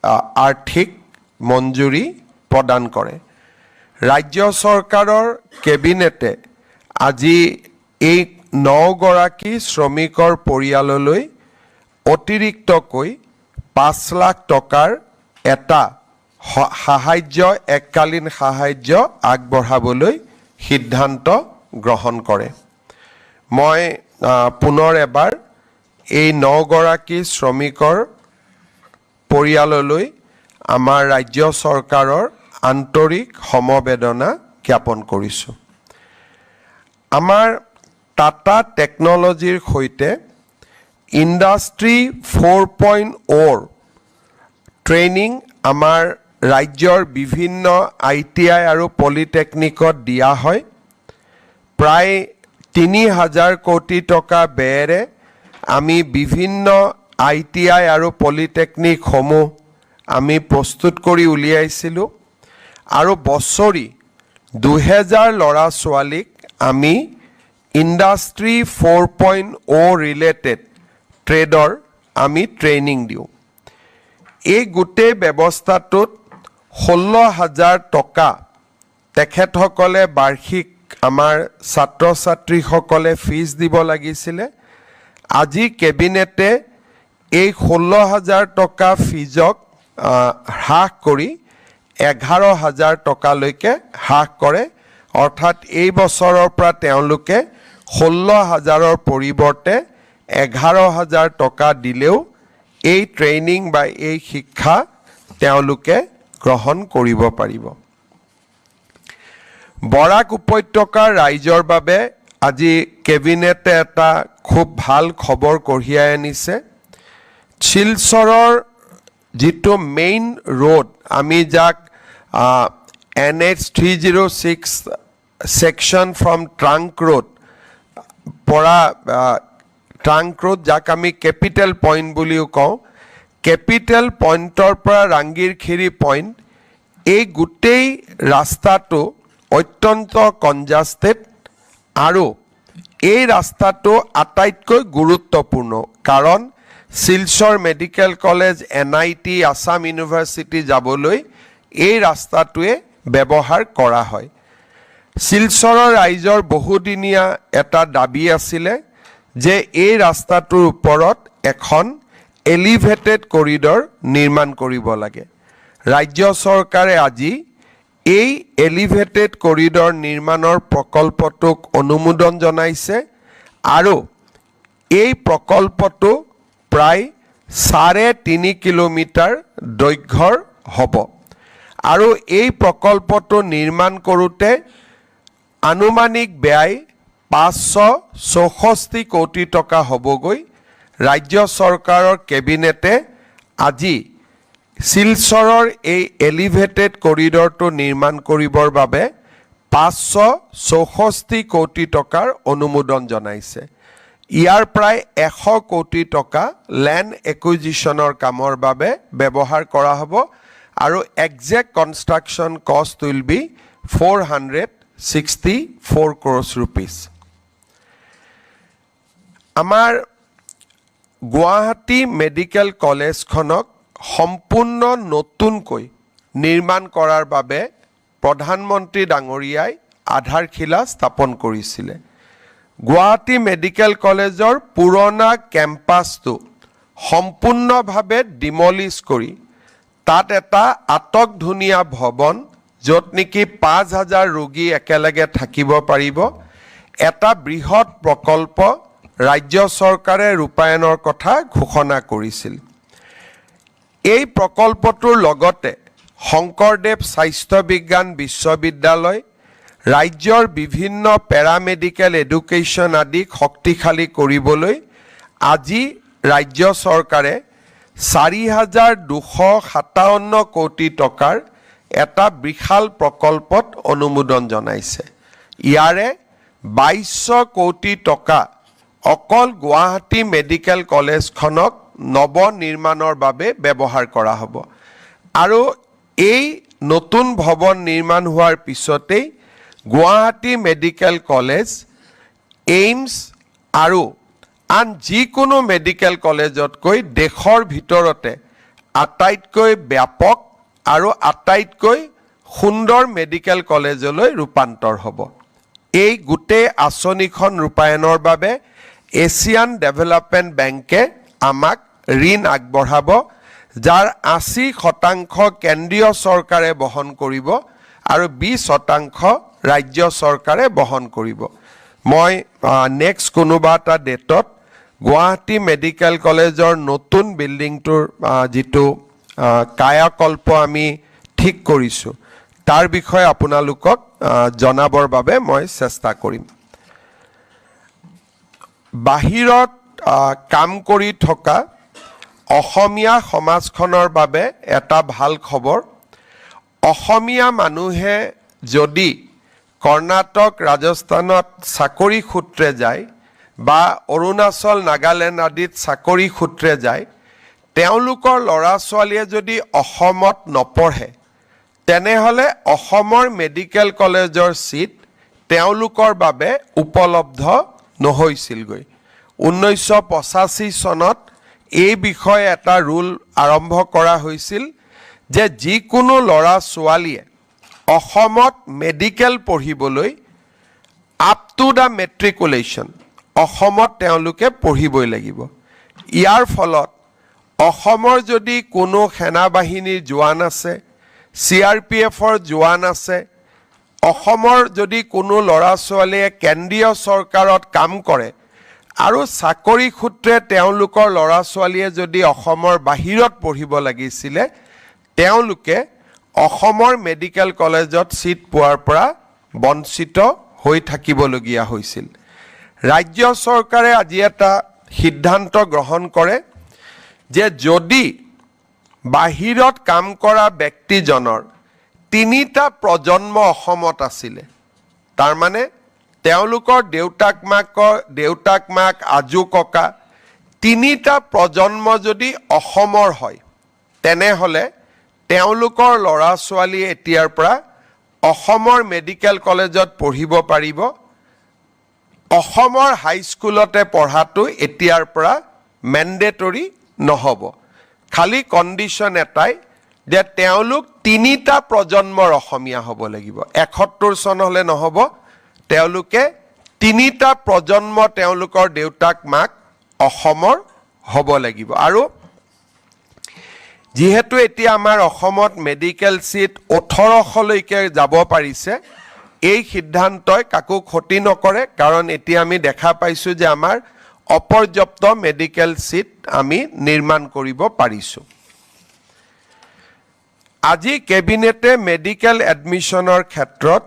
আৰ্থিক মঞ্জুৰি প্ৰদান কৰে। ৰাজ্য চৰকাৰৰ কেবিনেটে আজি এই নগৰাকী শ্ৰমিকৰ পৰিয়াললৈ অতিৰিক্তকৈ 5 লাখ টকাৰ এটা সাহায্য, এককালীন সাহায্য আগবঢ়াবলৈ সিদ্ধান্ত গ্ৰহণ কৰে। মই পুনৰ এবাৰ এই নগৰাকী শ্ৰমিকৰ পৰিয়াললৈ আমাৰ ৰাজ্য চৰকাৰৰ আন্তৰিক সমবেদনা জ্ঞাপন কৰিছোঁ। আমাৰ টাটা টেকন'লজিৰ সৈতে ইণ্ডাষ্ট্ৰী 4.0ৰ ট্ৰেইনিং আমাৰ ৰাজ্যৰ বিভিন্ন আইটিআই আৰু পলিটেকনিকত দিয়া হয়। প্ৰায় 3000 কোটি টকা ব্যয়েৰে আমি বিভিন্ন আইটিআই আৰু পলিটেকনিকসমূহ আমি প্ৰস্তুত কৰি উলিয়াইছিলোঁ আৰু বছৰি 2000 ল'ৰা ছোৱালীক আমি ইণ্ডাষ্ট্ৰী 4.0 ৰিলেটেড ট্ৰেডৰ আমি ট্ৰেইনিং দিওঁ। এই গোটেই ব্যৱস্থাটোত 16,000 টকা তেখেতসকলে বাৰ্ষিক আমাৰ ছাত্ৰ ছাত্ৰীসকলে ফিজ দিব লাগিছিলে। আজি কেবিনেটে এই 16,000 টকা ফিজক হ্ৰাস কৰি 11,000 টকালৈকে হ্ৰাস কৰে। অৰ্থাৎ এই বছৰৰ পৰা তেওঁলোকে 16,000ৰ পৰিৱৰ্তে 11,000 টকা দিলেও এই ট্ৰেইনিং বা এই শিক্ষা তেওঁলোকে গ্ৰহণ কৰিব পাৰিব। বৰাক উপত্যকাৰ ৰাইজৰ বাবে আজি কেবিনেটে এটা খুব ভাল খবৰ কঢ়িয়াই আনিছে। শিলচৰৰ যিটো মেইন ৰোড, আমি যাক NH 306 section from Trunk Road পৰা, ট্ৰাংক ৰোড যাক আমি কেপিটেল পইণ্ট বুলিও কওঁ, কেপিটেল পইণ্টৰ পৰা ৰাংগিৰখিৰি পইণ্ট, এই গোটেই ৰাস্তাটো অত্যন্ত কনজাষ্টেড আৰু এই ৰাস্তাটো আটাইতকৈ গুৰুত্বপূৰ্ণ, কাৰণ Silchar medical college, NIT, Assam university যাবলৈ এই ৰাস্তাটোৱে ব্যৱহাৰ কৰা হয়। শিলচৰৰ ৰাইজৰ বহুদিনীয়া এটা দাবী আছিলে যে এই ৰাস্তাটোৰ ওপৰত এখন এলিভেটেড কৰিডৰ নিৰ্মাণ কৰিব লাগে। ৰাজ্য চৰকাৰে আজি এই এলিভেটেড কৰিডৰ নিৰ্মাণৰ প্ৰকল্পটোক অনুমোদন জনাইছে আৰু এই প্ৰকল্পটো প্ৰায় 3.5 কিলোমিটাৰ দৈৰ্ঘ্যৰ হ'ব আৰু এই প্ৰকল্পটো নিৰ্মাণ কৰোঁতে আনুমানিক ব্যয় 564 কোটি টকা হ'বগৈ। ৰাজ্য চৰকাৰৰ কেবিনেটে আজি শিলচৰৰ এই এলিভেটেড কৰিডৰটো নিৰ্মাণ কৰিবৰ বাবে 564 কোটি টকাৰ অনুমোদন জনাইছে। ইয়াৰ প্ৰায় 100 কোটি টকা লেণ্ড একুইজিশ্যনৰ কামৰ বাবে ব্যৱহাৰ কৰা হ'ব আৰু exact construction cost will be 464 crores rupees। আমাৰ গুৱাহাটী মেডিকেল কলেজখনক সম্পূৰ্ণ নতুনকৈ নিৰ্মাণ কৰাৰ বাবে প্ৰধানমন্ত্ৰী ডাঙৰীয়াই আধাৰশিলা স্থাপন কৰিছিলে। গুৱাহাটী মেডিকেল কলেজৰ পুৰণা কেম্পাছটো সম্পূৰ্ণভাৱে ডিমলিছ কৰি তাত এটা আটক ধুনীয়া ভৱন, য'ত নেকি 5000 ৰোগী একেলগে থাকিব পাৰিব, এটা বৃহৎ প্ৰকল্প ৰাজ্য চৰকাৰে ৰূপায়ণৰ কথা ঘোষণা কৰিছিল। এই প্ৰকল্পটোৰ লগতে শংকৰদেৱ স্বাস্থ্য বিজ্ঞান বিশ্ববিদ্যালয়, ৰাজ্যৰ বিভিন্ন পেৰামেডিকেল এডুকেশ্যন আদিক শক্তিশালী কৰিবলৈ আজি ৰাজ্য চৰকাৰে 4257 কোটি টকাৰ এটা বিশাল প্ৰকল্পত অনুমোদন জনাইছে। ইয়াৰে 2200 কোটি টকা অকল গুৱাহাটী মেডিকেল কলেজখনক নৱ নিৰ্মাণৰ বাবে ব্যৱহাৰ কৰা হ'ব আৰু এই নতুন ভৱন নিৰ্মাণ হোৱাৰ পিছতেই গুৱাহাটী মেডিকেল কলেজ এইমছ আৰু আন যিকোনো মেডিকেল কলেজতকৈ দেশৰ ভিতৰতে আটাইতকৈ ব্যাপক আৰু আটাইতকৈ সুন্দৰ মেডিকেল কলেজলৈ ৰূপান্তৰ হ'ব। এই গোটেই আঁচনিখন ৰূপায়ণৰ বাবে এছিয়ান ডেভেলপমেণ্ট বেংকে আমাক ঋণ আগবঢ়াব, যাৰ 80% কেন্দ্ৰীয় চৰকাৰে বহন কৰিব আৰু 20% ৰাজ্য চৰকাৰে বহন কৰিব। মই নেক্সট কোনোবা এটা ডেটত গুৱাহাটী মেডিকেল কলেজৰ নতুন বিল্ডিংটোৰ যিটো কায়াকল্প আমি ঠিক কৰিছোঁ, তাৰ বিষয়ে আপোনালোকক জনাবৰ বাবে মই চেষ্টা কৰিম। বাহিৰত কাম কৰি থকা অসমীয়া সমাজখনৰ বাবে এটা ভাল খবৰ। অসমীয়া মানুহে যদি কৰ্ণাটক, ৰাজস্থানত চাকৰি সূত্ৰে যায় বা অৰুণাচল, নাগালেণ্ড আদিত চাকৰি সূত্ৰে যায়, তেওঁলোকৰ ল'ৰা ছোৱালীয়ে যদি অসমত নপঢ়ে, তেনেহ'লে অসমৰ মেডিকেল কলেজৰ ছিট তেওঁলোকৰ বাবে উপলব্ধ নহৈছিলগৈ। 1985 চনত এই বিষয়ে এটা ৰুল আৰম্ভ কৰা হৈছিল যে যিকোনো ল'ৰা ছোৱালীয়ে অসমত মেডিকেল পঢ়িবলৈ আপ টু the matriculation অসমত তেওঁলোকে পঢ়িবই লাগিব। ইয়াৰ ফলত অসমৰ যদি কোনো সেনাবাহিনীৰ জোৱান আছে, চিআৰপিএফৰ জোৱান আছে, অসমৰ যদি কোনো ল'ৰা ছোৱালীয়ে কেন্দ্ৰীয় চৰকাৰত কাম কৰে আৰু চাকৰি সূত্ৰে তেওঁলোকৰ ল'ৰা ছোৱালীয়ে যদি অসমৰ বাহিৰত পঢ়িব লাগিছিলে, তেওঁলোকে অসমৰ মেডিকেল কলেজত ছিট পোৱাৰ পৰা বঞ্চিত হৈ থাকিবলগীয়া হৈছিল। ৰাজ্য চৰকাৰে আজি এটা সিদ্ধান্ত গ্ৰহণ কৰে যে যদি বাহিৰত কাম কৰা ব্যক্তিজনৰ তিনিটা প্ৰজন্ম অসমত আছিলে, তাৰমানে তেওঁলোকৰ দেউতাক মাক, আজো ককা, তিনিটা প্ৰজন্ম যদি অসমৰ হয়, তেনেহ'লে তেওঁলোকৰ ল'ৰা ছোৱালীয়ে এতিয়াৰ পৰা অসমৰ মেডিকেল কলেজত পঢ়িব পাৰিব। অসমৰ হাইস্কুলতে পঢ়াটো এতিয়াৰ পৰা মেণ্ডেটৰী নহ'ব। খালি কণ্ডিশ্যন এটাই যে তেওঁলোক তিনিটা প্ৰজন্মৰ অসমীয়া হ'ব লাগিব। 71 চন হ'লে নহ'ব। তেওঁলোকে তিনিটা প্ৰজন্ম তেওঁলোকৰ দেউতাক মাক অসমৰ হ'ব লাগিব। আৰু যিহেতু এতিয়া আমাৰ অসমত মেডিকেল ছিট 1800লৈকে যাব পাৰিছে, এই সিদ্ধান্তই কাকো ক্ষতি নকৰে, কাৰণ এতিয়া আমি দেখা পাইছোঁ যে আমাৰ অপৰ্যাপ্ত মেডিকেল ছিট আমি নিৰ্মাণ কৰিব পাৰিছোঁ। আজি কেবিনেটে মেডিকেল এডমিশ্যনৰ ক্ষেত্ৰত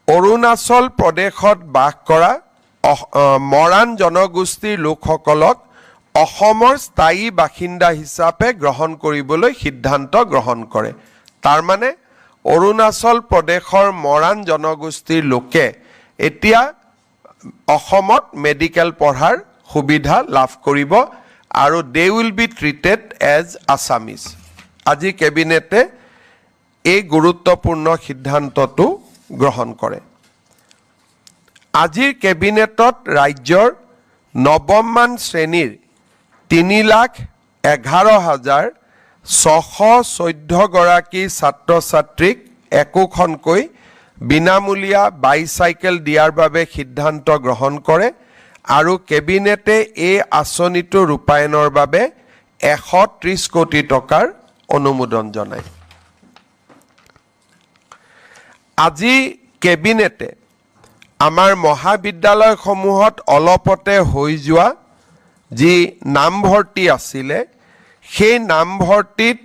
অৰুণাচল প্ৰদেশত বাস কৰা মৰাণ জনগোষ্ঠীৰ লোকসকলক অসমৰ স্থায়ী বাসিন্দা হিচাপে গ্ৰহণ কৰিবলৈ সিদ্ধান্ত গ্ৰহণ কৰে। তাৰমানে অৰুণাচল প্ৰদেশৰ মৰাণ জনগোষ্ঠীৰ লোকে এতিয়া অসমত মেডিকেল পঢ়াৰ সুবিধা লাভ কৰিব আৰু they will be treated as Assamese। আজি কেবিনেটে এই গুৰুত্বপূৰ্ণ সিদ্ধান্তটো গ্ৰহণ কৰে। আজিৰ কেবিনেটত ৰাজ্যৰ নৱমমান শ্ৰেণীৰ 3,11,614গৰাকী ছাত্ৰ ছাত্ৰীক একোখনকৈ বিনামূলীয়া বাইচাইকেল দিয়াৰ বাবে সিদ্ধান্ত গ্ৰহণ কৰে আৰু কেবিনেটে এই আঁচনিটো ৰূপায়ণৰ বাবে 130 কোটি টকাৰ অনুমোদন জনায়। আজি কেবিনেটে আমাৰ মহাবিদ্যালয়সমূহত অলপতে হৈ যোৱা যি নামভৰ্তি আছিলে, সেই নামভৰ্তিত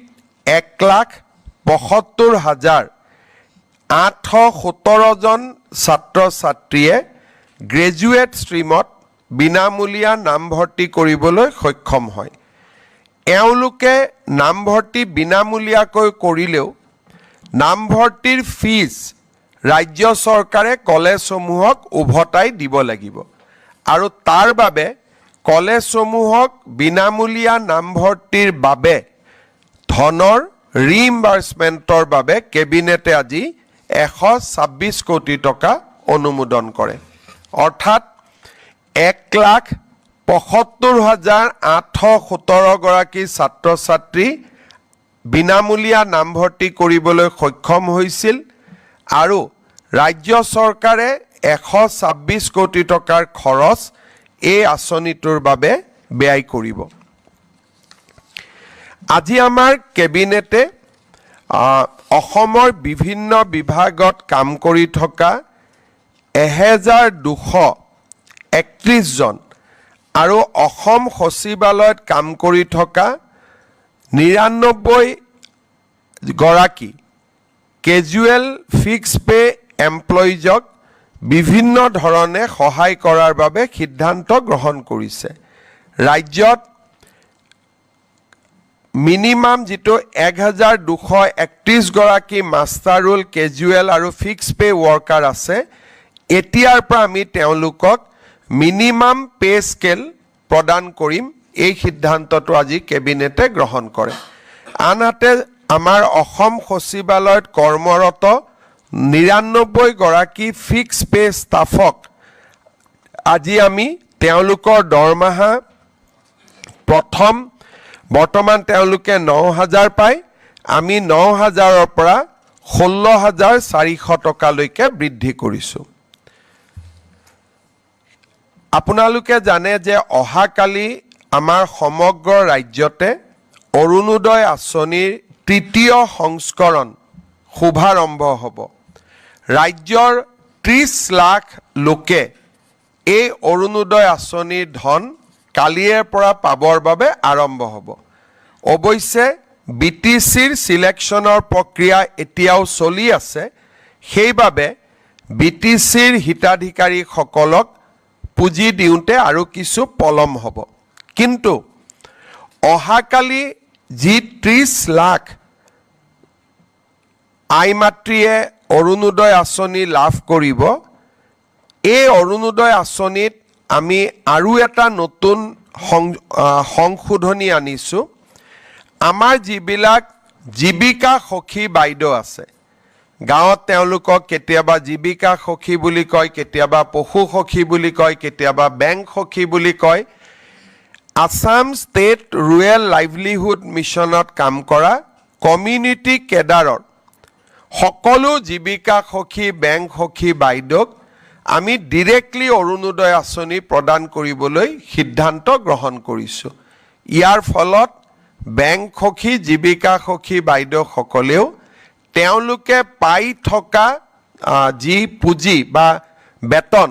1,75,817জন ছাত্ৰ ছাত্ৰীয়ে গ্ৰেজুৱেট ষ্ট্ৰীমত বিনামূলীয়া নামভৰ্তি কৰিবলৈ সক্ষম হয়। এওঁলোকে নামভৰ্তি বিনামূলীয়াকৈ কৰিলেও নামভৰ্তিৰ ফিজ ৰাজ্য চৰকাৰে কলেজসমূহক উভতাই দিব লাগিব আৰু তাৰ বাবে কলেজসমূহক বিনামূলীয়া নামভৰ্তিৰ বাবে ধনৰ ৰিইম্বাৰ্চমেণ্টৰ বাবে কেবিনেটে আজি 126 কোটি টকা অনুমোদন কৰে। অৰ্থাৎ 1,75,817গৰাকী ছাত্ৰ ছাত্ৰী বিনামূলীয়া নামভৰ্তি কৰিবলৈ সক্ষম হৈছিল আৰু ৰাজ্য চৰকাৰে 126 কোটি টকাৰ খৰচ এই আঁচনিটোৰ বাবে ব্যয় কৰিব। আজি আমাৰ কেবিনেটে অসমৰ বিভিন্ন বিভাগত কাম কৰি থকা 1231জন আৰু অসম সচিবালয়ত কাম কৰি থকা 99 গৰাকী কেজুৱেল ফিক্স পে এমপ্লয়িজক বিভিন্ন ধৰণে সহায় কৰাৰ বাবে সিদ্ধান্ত গ্ৰহণ কৰিছে। ৰাজ্যত মিনিমাম যিটো 1231 গৰাকী মাষ্টাৰ ৰোল কেজুৱেল আৰু ফিক্স পে ৱৰ্কাৰ আছে, এতিয়াৰ পৰা আমি তেওঁলোকক মিনিমাম পে স্কেল প্ৰদান কৰিম। এই সিদ্ধান্তটো আজি কেবিনেটে গ্ৰহণ কৰে। আনহাতে আমাৰ অসম সচিবালয়ত কৰ্মৰত 99 গৰাকী ফিক্স পে ষ্টাফক আজি আমি তেওঁলোকৰ দৰমহা প্ৰথম, বৰ্তমান তেওঁলোকে 9000 পায়, আমি 9000ৰ পৰা 16,400 টকালৈকে বৃদ্ধি কৰিছোঁ। আপোনালোকে জানে যে অহাকালি আমাৰ সমগ্ৰ ৰাজ্যতে অৰুণোদয় আঁচনিৰ তৃতীয় সংস্কৰণ শুভাৰম্ভ হ'ব। ৰাজ্যৰ 30 লাখ লোকে এই অৰুণোদয় আঁচনিৰ ধন কালিৰে পৰা পাবৰ বাবে আৰম্ভ হ'ব। অৱশ্যে বিটিচিৰ চিলেকশ্যনৰ প্ৰক্ৰিয়া এতিয়াও চলি আছে, সেইবাবে বিটিচিৰ হিতাধিকাৰীসকলক পুঁজি দিওঁতে আৰু কিছু পলম হ'ব। কিন্তু অহাকালি যি 30 লাখ আই মাতৃয়ে অৰুণোদয় আঁচনি লাভ কৰিব, এই অৰুণোদয় আঁচনিত আমি আৰু এটা নতুন সংশোধনী আনিছোঁ। আমাৰ যিবিলাক জীৱিকা সখী বাইদেউ আছে গাঁৱত, তেওঁলোকক কেতিয়াবা জীৱিকা সখী বুলি কয়, কেতিয়াবা পশু সখী বুলি কয়, কেতিয়াবা বেংক সখী বুলি কয়, আছাম ষ্টেট ৰুৰেল লাইভলিহুড মিছনত কাম কৰা কমিউনিটি কেডাৰৰ সকলো জীৱিকা সখী, বেংক সখী বাইদেউক আমি ডিৰেক্টলি অৰুণোদয় আঁচনি প্ৰদান কৰিবলৈ সিদ্ধান্ত গ্ৰহণ কৰিছোঁ। ইয়াৰ ফলত বেংক সখী, জীৱিকা সখী বাইদেউসকলেও তেওঁলোকে পাই থকা যি পুঁজি বা বেতন,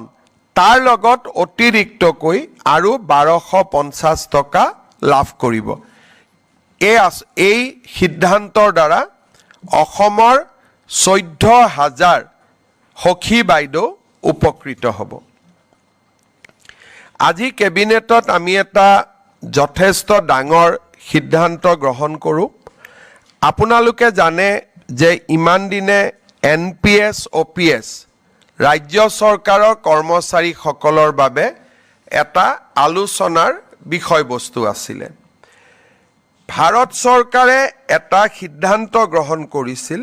তাৰ লগত অতিৰিক্তকৈ আৰু 1250 টকা লাভ কৰিব। এই সিদ্ধান্তৰ দ্বাৰা অসমৰ 14,000 সখী বাইদেউ উপকৃত হ'ব। আজি কেবিনেটত আমি এটা যথেষ্ট ডাঙৰ সিদ্ধান্ত গ্ৰহণ কৰোঁ। আপোনালোকে জানে যে ইমান দিনে এনপিএছ, অ'পিএছ ৰাজ্য চৰকাৰৰ কৰ্মচাৰীসকলৰ বাবে এটা আলোচনাৰ বিষয়বস্তু আছিলে। ভাৰত চৰকাৰে এটা সিদ্ধান্ত গ্ৰহণ কৰিছিল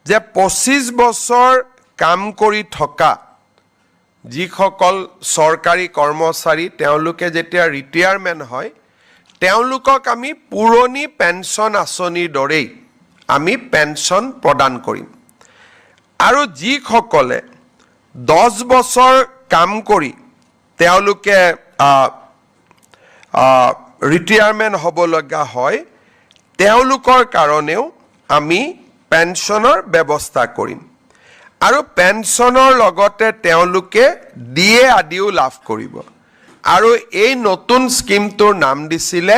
যে 25 বছৰ কাম কৰি থকা যিসকল চৰকাৰী কৰ্মচাৰী, তেওঁলোকে যেতিয়া ৰিটায়াৰমেণ্ট হয়, তেওঁলোকক আমি পুৰণি পেঞ্চন আঁচনিৰ দৰেই আমি পেঞ্চন প্ৰদান কৰিম আৰু যিসকলে 10 বছৰ কাম কৰি তেওঁলোকে ৰিটায়াৰমেণ্ট হ'ব লগা হয়, তেওঁলোকৰ কাৰণেও আমি পেঞ্চনৰ ব্যৱস্থা কৰিম আৰু পেঞ্চনৰ লগতে তেওঁলোকে ডিএ আদিও লাভ কৰিব। আৰু এই নতুন স্কীমটোৰ নাম দিছিলে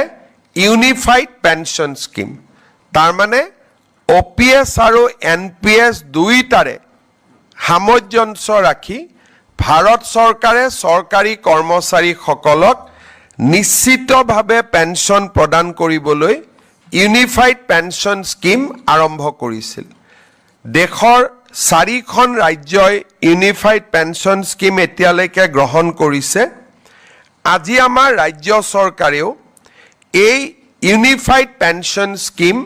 ইউনিফাইড পেঞ্চন স্কীম। তাৰমানে অ' পি এছ আৰু এন পি এছ দুয়োটাৰে সামঞ্জস্য ৰাখি ভাৰত চৰকাৰে চৰকাৰী কৰ্মচাৰীসকলক নিশ্চিতভাৱে পেঞ্চন প্ৰদান কৰিবলৈ ইউনিফাইড পেঞ্চন স্কীম আৰম্ভ কৰিছিল। দেশৰ চাৰিখন ৰাজ্যই ইউনিফাইড পেঞ্চন স্কীম এতিয়ালৈকে গ্ৰহণ কৰিছে। আজি আমাৰ ৰাজ্য চৰকাৰেও এই ইউনিফাইড পেঞ্চন স্কীম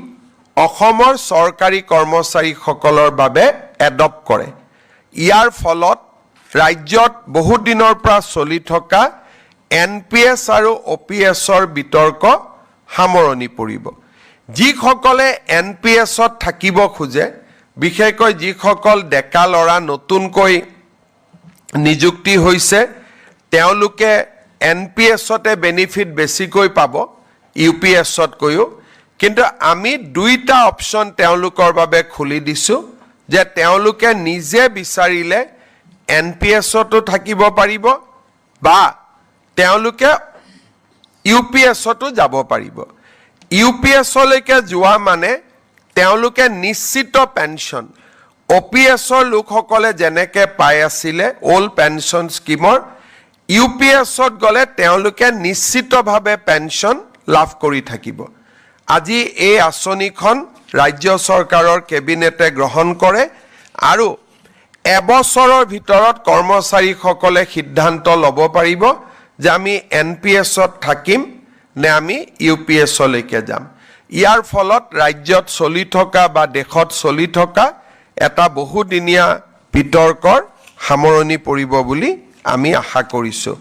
অসমৰ চৰকাৰী কৰ্মচাৰীসকলৰ বাবে এডপ্ট কৰে। ইয়াৰ ফলত ৰাজ্যত বহুত দিনৰ পৰা চলি থকা এন পি এছ আৰু অ' পি এছৰ বিতৰ্ক সামৰণি পৰিব। যিসকলে এন পি এছত থাকিব খোজে, বিশেষকৈ যিসকল ডেকা ল'ৰা নতুনকৈ নিযুক্তি হৈছে, তেওঁলোকে এন পি এছতে বেনিফিট বেছিকৈ পাব ইউ পি এছতকৈও। কিন্তু আমি দুইটা অপশ্যন তেওঁলোকৰ বাবে খুলি দিছোঁ যে তেওঁলোকে নিজে বিচাৰিলে এন পি এছতো থাকিব পাৰিব বা তেওঁলোকে ইউ পি এছতো যাব পাৰিব। ইউ পি এছলৈকে যোৱা মানে তেওঁলোকে নিশ্চিত পেঞ্চন, অ' পি এছৰ লোকসকলে যেনেকৈ পাই আছিলে অ'ল্ড পেঞ্চন স্কীমৰ, ইউ পি এছত গ'লে তেওঁলোকে নিশ্চিতভাৱে পেঞ্চন লাভ কৰি থাকিব। আজি এই আঁচনিখন ৰাজ্য চৰকাৰৰ কেবিনেটে গ্ৰহণ কৰে আৰু এবছৰৰ ভিতৰত কৰ্মচাৰীসকলে সিদ্ধান্ত ল'ব পাৰিব যে আমি এন পি এছত থাকিম নে আমি ইউ পি এছলৈকে যাম। ইয়াৰ ফলত ৰাজ্যত চলি থকা বা দেশত চলি থকা এটা বহুদিনীয়া বিতৰ্কৰ সামৰণি পৰিব বুলি আমি আশা কৰিছোঁ।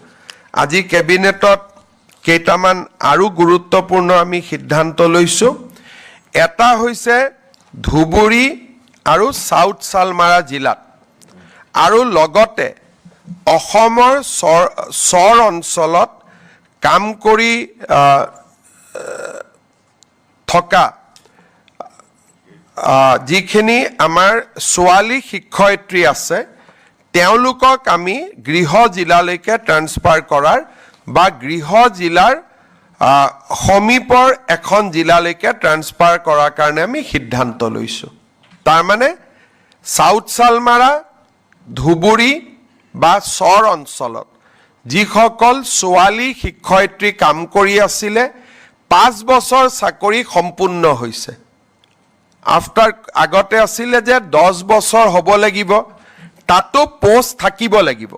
আজি কেবিনেটত কেইটামান আৰু গুৰুত্বপূৰ্ণ আমি সিদ্ধান্ত লৈছোঁ। এটা হৈছে ধুবুৰী আৰু চাউথ শালমাৰা জিলাত আৰু লগতে অসমৰ চৰ অঞ্চলত কাম কৰি থকা যিখিনি আমাৰ ছোৱালী শিক্ষয়িত্ৰী আছে, তেওঁলোকক আমি গৃহ জিলালৈকে ট্ৰান্সফাৰ কৰাৰ বা গৃহ জিলাৰ সমীপৰ এখন জিলালৈকে ট্ৰান্সফাৰ কৰাৰ কাৰণে আমি সিদ্ধান্ত লৈছোঁ। তাৰমানে চাউথ শালমাৰা, ধুবুৰী বা চৰ অঞ্চলত যিসকল ছোৱালী শিক্ষয়িত্ৰী কাম কৰি আছিলে, 5 বছৰ চাকৰি সম্পূৰ্ণ হৈছে। আফটাৰ আগতে আছিলে যে 10 বছৰ হ'ব লাগিব, তাতো পষ্ট থাকিব লাগিব।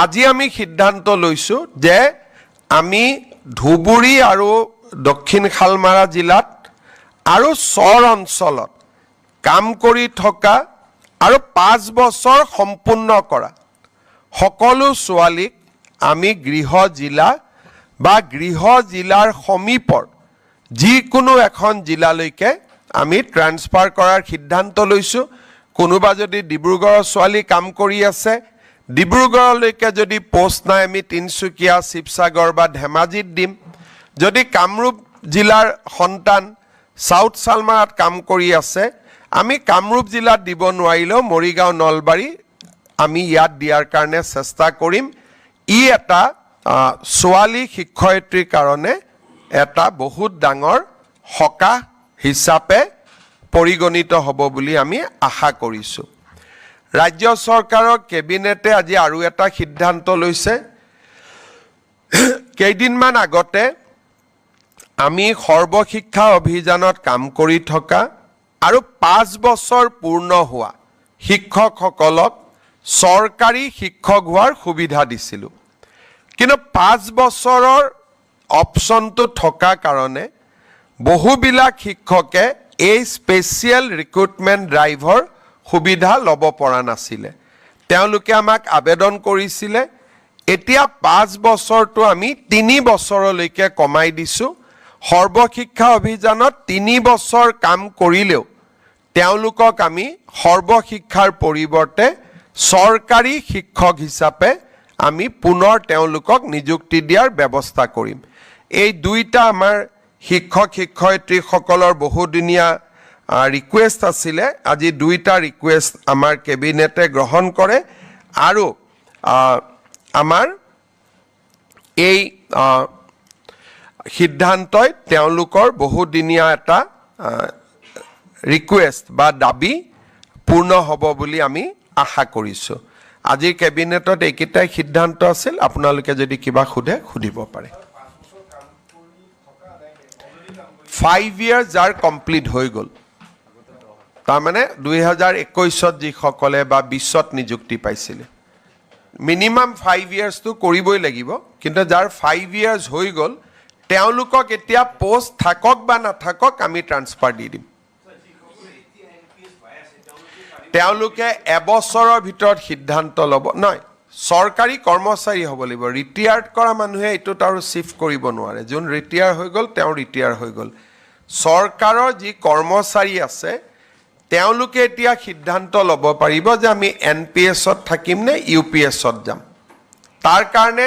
আজি আমি সিদ্ধান্ত লৈছোঁ যে আমি ধুবুৰী আৰু দক্ষিণ শালমাৰা জিলাত আৰু চৰ অঞ্চলত কাম কৰি থকা আৰু 5 বছৰ সম্পূৰ্ণ কৰা সকলো ছোৱালীক আমি গৃহ জিলা বা গৃহ জিলাৰ সমীপৰ যিকোনো এখন জিলালৈকে আমি ট্ৰান্সফাৰ কৰাৰ সিদ্ধান্ত লৈছোঁ। কোনোবা যদি ডিব্ৰুগড়ৰ ছোৱালী কাম কৰি আছে, ডিব্ৰুগড়লৈকে যদি পষ্ট নাই, আমি তিনিচুকীয়া, শিৱসাগৰ বা ধেমাজিত দিম। যদি কামৰূপ জিলাৰ সন্তান চাউথ শালমাৰাত কাম কৰি আছে, আমি কামৰূপ জিলাত দিব নোৱাৰিলেও মৰিগাঁও, নলবাৰী আমি ইয়াত দিয়াৰ কাৰণে চেষ্টা কৰিম। ই এটা ছোৱালী শিক্ষয়িত্ৰীৰ কাৰণে এটা বহুত ডাঙৰ সকাহ হিচাপে পৰিগণিত হ'ব বুলি আমি আশা কৰিছোঁ। ৰাজ্য চৰকাৰৰ কেবিনেটে আজি আৰু এটা সিদ্ধান্ত লৈছে। কেইদিনমান আগতে আমি সৰ্বশিক্ষা অভিযানত কাম কৰি থকা আৰু 5 বছৰ পূৰ্ণ হোৱা শিক্ষকসকলক চৰকাৰী শিক্ষক হোৱাৰ সুবিধা দিছিলোঁ। কিন্তু 5 বছৰৰ অপশ্যনটো থকা কাৰণে বহুবিলাক শিক্ষকে এই স্পেচিয়েল ৰিক্ৰুটমেণ্ট ড্ৰাইভৰ সুবিধা ল'ব পৰা নাছিলে। তেওঁলোকে আমাক আবেদন কৰিছিলে। এতিয়া 5 বছৰটো আমি 3 বছৰলৈকে কমাই দিছোঁ। সৰ্বশিক্ষা অভিযানত 3 বছৰ কাম কৰিলেও তেওঁলোকক আমি সৰ্বশিক্ষাৰ পৰিৱৰ্তে চৰকাৰী শিক্ষক হিচাপে আমি পুনৰ তেওঁলোকক নিযুক্তি দিয়াৰ ব্যৱস্থা কৰিম। এই দুইটা আমাৰ শিক্ষক শিক্ষয়িত্ৰীসকলৰ বহুদিনীয়া ৰিকুৱেষ্ট আছিলে। আজি দুইটা ৰিকুৱেষ্ট আমাৰ কেবিনেটে গ্ৰহণ কৰে আৰু আমাৰ এই সিদ্ধান্তই তেওঁলোকৰ বহুদিনীয়া এটা ৰিকুৱেষ্ট বা দাবী পূৰ্ণ হ'ব বুলি আমি আশা কৰিছোঁ। আজিৰ কেবিনেটত এইকেইটাই সিদ্ধান্ত আছিল। আপোনালোকে যদি কিবা সোধে, সুধিব পাৰে। 5 ইয়াৰ্ছ যাৰ কমপ্লিট হৈ গ'ল, তাৰমানে 2021ত যিসকলে বা 20ত নিযুক্তি পাইছিলে, মিনিমাম 5 ইয়াৰ্ছটো কৰিবই লাগিব। কিন্তু যাৰ 5 ইয়াৰ্ছ হৈ গ'ল, তেওঁলোকক এতিয়া পষ্ট থাকক বা নাথাকক আমি ট্ৰান্সফাৰ দি দিম। তেওঁলোকে এবছৰৰ ভিতৰত সিদ্ধান্ত ল'ব। নহয়, চৰকাৰী কৰ্মচাৰী হ'ব লাগিব। ৰিটায়াৰ্ড কৰা মানুহে এইটোত আৰু চিফ্ট কৰিব নোৱাৰে। যোন ৰিটায়াৰ হৈ গ'ল, তেওঁ ৰিটায়াৰ হৈ গ'ল। চৰকাৰৰ যি কৰ্মচাৰী আছে, তেওঁলোকে এতিয়া সিদ্ধান্ত ল'ব পাৰিব যে আমি এন পি এছত থাকিম নে ইউ পি এছত যাম। তাৰ কাৰণে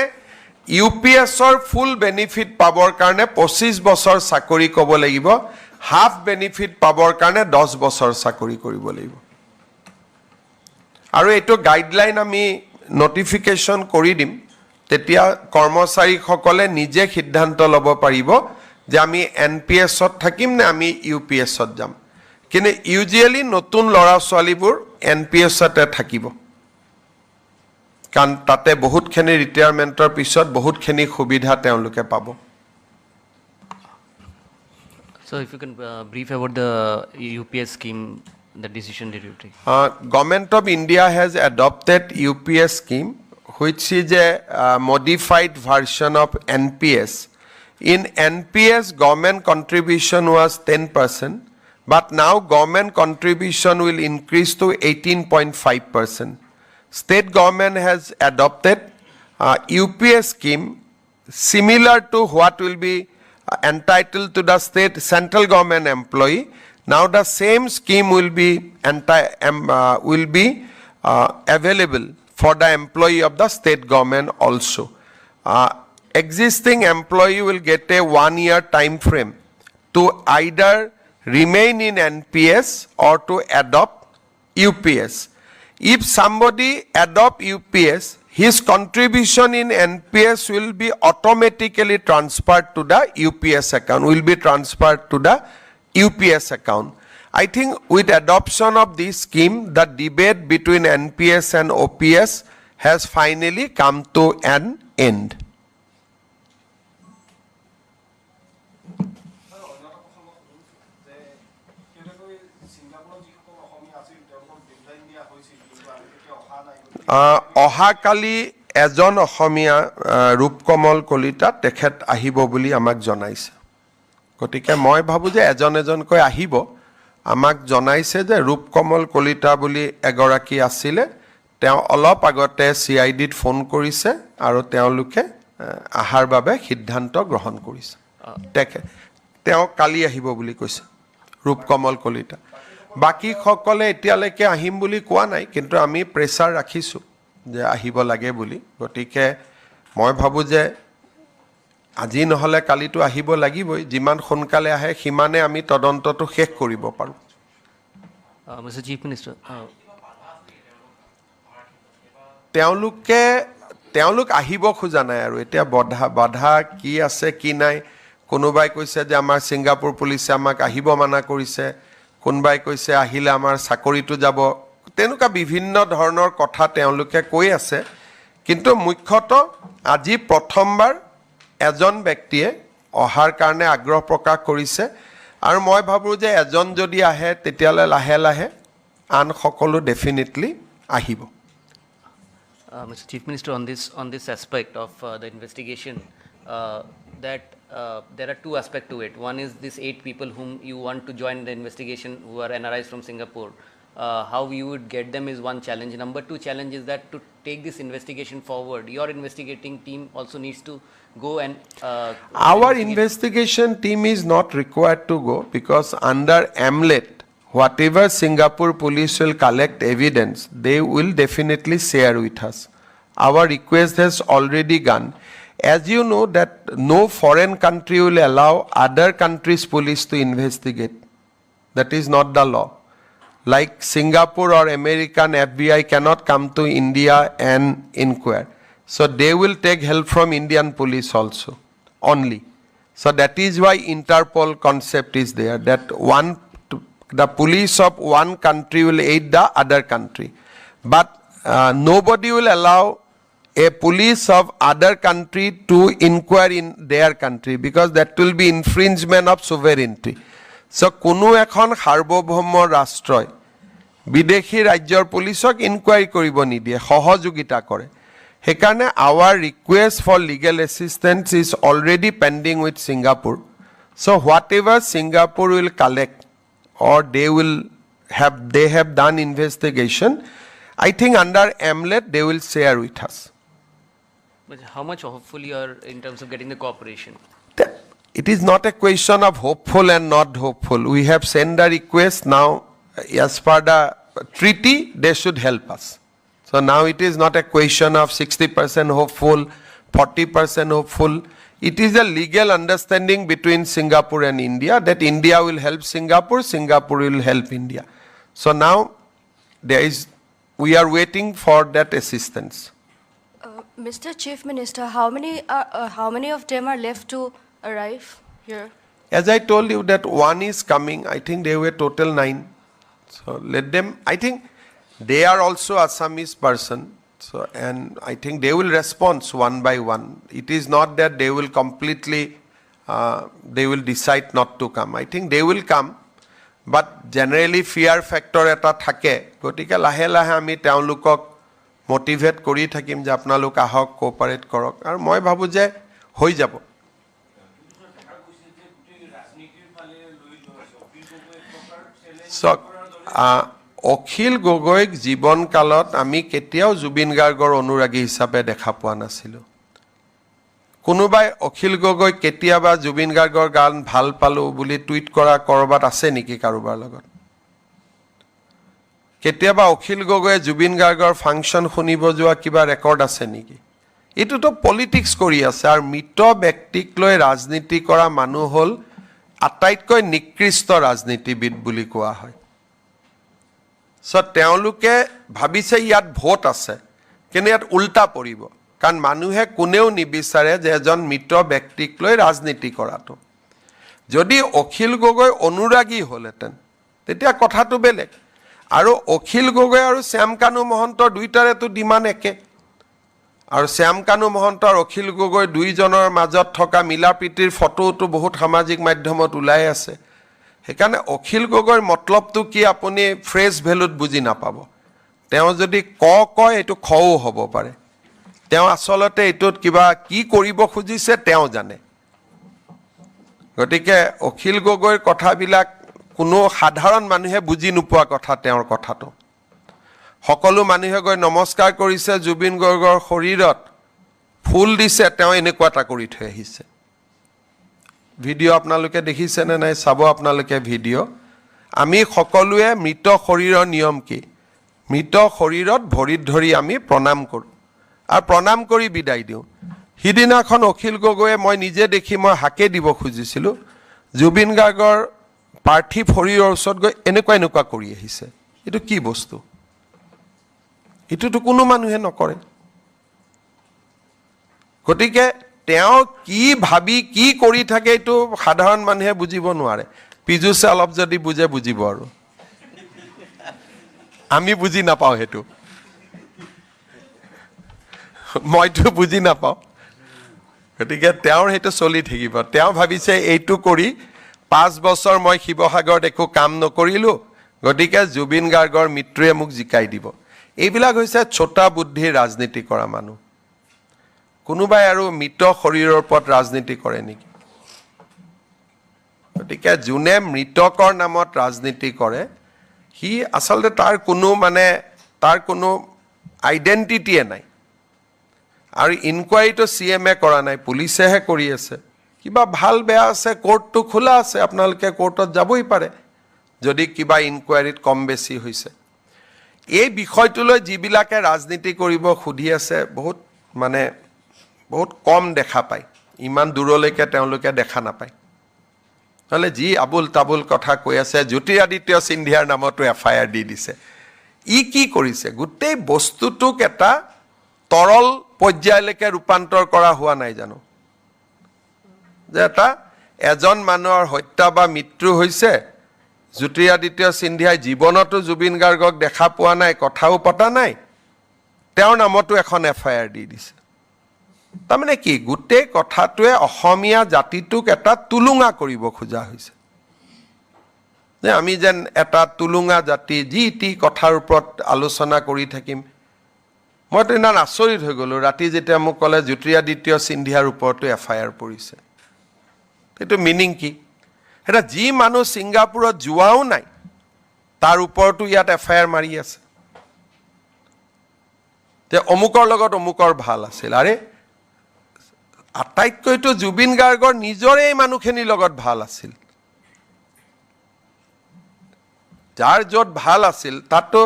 ইউ পি এছৰ ফুল বেনিফিট পাবৰ কাৰণে 25 বছৰ চাকৰি কৰিব লাগিব, হাফ বেনিফিট পাবৰ কাৰণে 10 বছৰ চাকৰি কৰিব লাগিব। আৰু এইটো গাইডলাইন আমি নটিফিকেশ্যন কৰি দিম। তেতিয়া কৰ্মচাৰীসকলে নিজে সিদ্ধান্ত ল'ব পাৰিব যে আমি এন পি এছত থাকিম নে আমি ইউ পি এছত যাম। কিন্তু ইউজুৱেলি নতুন ল'ৰা ছোৱালীবোৰ এন পি এছতে থাকিব, কাৰণ তাতে বহুতখিনি ৰিটায়াৰমেণ্টৰ পিছত বহুতখিনি সুবিধা তেওঁলোকে পাব। So if you can brief about the UPS scheme, the decision did you take? Government of India has adopted UPS scheme, which is a modified version of NPS. In NPS, government contribution was 10%, but now government contribution will increase to 18.5%. State government has adopted UPS scheme similar to what will be entitled to the state central government employee. Now the same scheme will be available for the employee of the state government also. Existing employee will get a one year time frame to either remain in NPS or to adopt UPS. If somebody adopt UPS, his contribution in NPS will be automatically transferred to the UPS account, will be transferred to the UPS account. I think with adoption of this scheme, the debate between NPS and OPS has finally come to an end. অন্য এটা প্ৰসংগ সুধোঁ যে শেহতীয়াকৈ ছিংগাপুৰত যিসকল অসমীয়া আছিল, তেওঁলোকক ডেডলাইন দিয়া হৈছিল, কিন্তু আজিলৈকে অহা নাই, গতিকে অহাকালি এজন অসমীয়া, ৰূপকমল কলিতা, তেখেত আহিব বুলি আমাক জনাইছে। গতিকে মই ভাবোঁ যে এজন এজনকৈ আহিব। আমাক জনাইছে যে ৰূপকমল কলিতা বুলি এগৰাকী আছিলে, তেওঁ অলপ আগতে চি I ডিত ফোন কৰিছে আৰু তেওঁলোকে অহাৰ বাবে সিদ্ধান্ত গ্ৰহণ কৰিছে। তেওঁ কালি আহিব বুলি কৈছে, ৰূপকমল কলিতা। বাকীসকলে এতিয়ালৈকে আহিম বুলি কোৱা নাই, কিন্তু আমি প্ৰেছাৰ ৰাখিছোঁ যে আহিব লাগে বুলি। গতিকে মই ভাবোঁ যে আজি নহ'লে কালিতো আহিব লাগিবই। যিমান সোনকালে আহে, সিমানে আমি তদন্তটো শেষ কৰিব পাৰোঁ। Mr. Chief Minister, তেওঁলোক আহিব খোজা নাই আৰু এতিয়া বাধা কি আছে কি নাই। কোনোবাই কৈছে যে আমাৰ ছিংগাপুৰ পুলিচে আমাক আহিব মানা কৰিছে, কোনোবাই কৈছে আহিলে আমাৰ চাকৰিটো যাব। তেনেকুৱা বিভিন্ন ধৰণৰ কথা তেওঁলোকে কৈ আছে। কিন্তু মুখ্যতঃ আজি প্ৰথমবাৰ এজন ব্যক্তিয়ে অহাৰ কাৰণে আগ্ৰহ প্ৰকাশ কৰিছে আৰু মই ভাবোঁ যে এজন যদি আহে, তেতিয়াহ'লে লাহে লাহে আন সকলো ডেফিনেটলি আহিব। Mr. Chief Minister, on this aspect of the investigation, that there are two aspects to it. One is this eight people whom you want to join the investigation who are NRIs from Singapore. How you would get them is one challenge. Number two challenge is that to take this investigation forward, your investigating team also needs to go and Our investigate. Investigation team is not required to go because under MLAT, whatever Singapore police will collect evidence, they will definitely share with us. Our request has already gone. As you know that no foreign country will allow other countries' police to investigate. That is not the law. Like Singapore or American FBI cannot come to India and inquire. So they will take help from Indian police also, only. So that is why Interpol concept is there, that one, the police of one country will aid the other country. But nobody will allow a police of other country to inquire in their country because that will be infringement of sovereignty. So কোনো এখন সাৰ্বভৌম ৰাষ্ট্ৰই বিদেশী ৰাজ্যৰ পুলিচক enquiry কৰিব নিদিয়ে, সহযোগিতা কৰে। সেইকাৰণে our request for legal assistance is already pending with Singapore. So whatever Singapore will collect or they have done investigation, I think under MLAT they will share with us. But how much hopeful you are in terms of getting the cooperation? It is not a question of hopeful and not hopeful. We have sent the request now. As per the treaty, they should help us. So now it is not a question of 60% hopeful, 40% hopeful. It is a legal understanding between Singapore and India that India will help Singapore, Singapore will help India. So now we are waiting for that assistance. Mr. Chief Minister, how many of them are left to arrive here? As I told you that one is coming, I think they were total nine. So let them, I think they are also Assamese person. So, and I think they will respond one by one. It is not that they will completely, they will decide not to come. I think they will come. But generally fear factor এটা থাকে। গতিকে লাহে লাহে আমি তেওঁলোকক motivate কৰি থাকিম যে আপোনালোক আহক, কোঅপাৰেট কৰক আৰু মই ভাবোঁ যে হৈ যাব। দেখা গৈছে যে গোটেই ৰাজনীতিৰ ফালে লৈ যোৱা হৈছে। অখিল গগৈ এক প্ৰকাৰ চেলেঞ্জ চাওক, অখিল গগৈক জীৱনকালত আমি কেতিয়াও জুবিন গাৰ্গৰ অনুৰাগী হিচাপে দেখা পোৱা নাছিলোঁ। কোনোবাই অখিল গগৈক কেতিয়াবা জুবিন গাৰ্গৰ গান ভাল পালোঁ বুলি টুইট কৰা ক'ৰবাত আছে নেকি কাৰোবাৰ লগত? কেতিয়াবা অখিল গগৈয়ে জুবিন গাৰ্গৰ ফাংচন শুনিব যোৱা কিবা ৰেকৰ্ড আছে নেকি? এইটোতো পলিটিক্স কৰি আছে আৰু মৃত ব্যক্তিক লৈ ৰাজনীতি কৰা মানুহ হ'ল আটাইতকৈ নিকৃষ্ট ৰাজনীতিবিদ বুলি কোৱা হয়। চ' তেওঁলোকে ভাবিছে ইয়াত ভোট আছে, কিন্তু ইয়াত উল্টা পৰিব, কাৰণ মানুহে কোনেও নিবিচাৰে যে এজন মৃত ব্যক্তিক লৈ ৰাজনীতি কৰাটো। যদি অখিল গগৈ অনুৰাগী হ'লহেঁতেন, তেতিয়া কথাটো বেলেগ। আৰু অখিল গগৈ আৰু শ্যাম কানু মহন্তৰ দুয়োটাৰেতো ডিমাণ্ড একে। আৰু শ্যাম কানু মহন্ত আৰু অখিল গগৈ দুইজনৰ মাজত থকা মিলা প্ৰীতিৰ ফটোটো বহুত সামাজিক মাধ্যমত ওলাই আছে। সেইকাৰণে অখিল গগৈৰ মতলবটো কি আপুনি ফেচ ভেলুত বুজি নাপাব। তেওঁ যদি ক কয়, এইটো খও হ'ব পাৰে। তেওঁ আচলতে এইটোত কিবা কি কৰিব খুজিছে তেওঁ জানে। গতিকে অখিল গগৈৰ কথাবিলাক কোনো সাধাৰণ মানুহে বুজি নোপোৱা কথা। তেওঁৰ কথাটো সকলো মানুহে গৈ নমস্কাৰ কৰিছে, জুবিন গাৰ্গৰ শৰীৰত ফুল দিছে, তেওঁ এনেকুৱা এটা কৰি থৈ আহিছে। ভিডিঅ' আপোনালোকে দেখিছেনে নাই চাব আপোনালোকে ভিডিঅ'। আমি সকলোৱে মৃত শৰীৰৰ নিয়ম কি? মৃত শৰীৰত ভৰিত ধৰি আমি প্ৰণাম কৰোঁ আৰু প্ৰণাম কৰি বিদায় দিওঁ। সিদিনাখন অখিল গগৈয়ে, মই নিজে দেখি মই হাকে দিব খুজিছিলোঁ, জুবিন গাৰ্গৰ পাৰ্থিৱ শৰীৰৰ ওচৰত গৈ এনেকুৱা এনেকুৱা কৰি আহিছে। এইটো কি বস্তু? এইটোতো কোনো মানুহে নকৰে। গতিকে তেওঁ কি ভাবি কি কৰি থাকে, এইটো সাধাৰণ মানুহে বুজিব নোৱাৰে। পীযুষে অলপ যদি বুজে বুজিব আৰু আমি বুজি নাপাওঁ সেইটো। মইতো বুজি নাপাওঁ। গতিকে তেওঁৰ সেইটো চলি থাকিব। তেওঁ ভাবিছে এইটো কৰি 5 বছৰ মই শিৱসাগৰত একো কাম নকৰিলোঁ, গতিকে জুবিন গাৰ্গৰ মৃত্যুৱে মোক জিকাই দিব। এইবিলাক হৈছে ছোটা বুদ্ধিৰ ৰাজনীতি কৰা মানুহ। কোনোবাই আৰু মৃত শৰীৰৰ ওপৰত ৰাজনীতি কৰে নেকি? গতিকে যোনে মৃতকৰ নামত ৰাজনীতি কৰে, সি আচলতে তাৰ কোনো মানে তাৰ কোনো আইডেণ্টিটিয়ে নাই। আৰু ইনকুৱাৰীটো চি এমে কৰা নাই, পুলিচেহে কৰি আছে। কিবা ভাল বেয়া আছে, কোৰ্টটো খোলা আছে, আপোনালোকে কোৰ্টত যাবই পাৰে যদি কিবা ইনকুৱাৰীত কম বেছি হৈছে। এই বিষয়টোলৈ যিবিলাকে ৰাজনীতি কৰিব সুধি আছে, বহুত মানে বহুত কম দেখা পায়, ইমান দূৰলৈকে তেওঁলোকে দেখা নাপায়। নহ'লে যি আবুল তাবুল কথা কৈ আছে, জ্যোতিৰাদিত্য সিন্ধিয়াৰ নামতো এফআইআৰ দি দিছে। ই কি কৰিছে? গোটেই বস্তুটোক এটা তৰল পৰ্যায়লৈকে ৰূপান্তৰ কৰা হোৱা নাই জানো? যে এজন মানুহৰ হত্যা বা মৃত্যু হৈছে, জ্যোতিৰাদিত্য সিন্ধিয়াই জীৱনতো জুবিন গাৰ্গক দেখা পোৱা নাই, কথাও পতা নাই, তেওঁৰ নামতো এখন এফআইআৰ দি দিছে। তাৰমানে কি, গোটেই কথাটোৱে অসমীয়া জাতিটোক এটা টুলুঙা কৰিব খোজা হৈছে যে আমি যেন এটা টুলুঙা জাতি, যি টি কথাৰ ওপৰত আলোচনা কৰি থাকিম। মইতো ইমান আচৰিত হৈ গ'লোঁ ৰাতি যেতিয়া মোক ক'লে জ্যোতিৰাদিত্য সিন্ধিয়াৰ ওপৰতো এফআইআৰ পৰিছে। সেইটো মিনিং কি? এতিয়া যি মানুহ ছিংগাপুৰত যোৱাও নাই, তাৰ ওপৰতো ইয়াত এফআইআৰ মাৰি আছে যে অমুকৰ লগত অমুকৰ ভাল আছিল। আৰে, আটাইতকৈতো জুবিন গাৰ্গৰ নিজৰে এই মানুহখিনিৰ লগত ভাল আছিল। যাৰ য'ত ভাল আছিল তাততো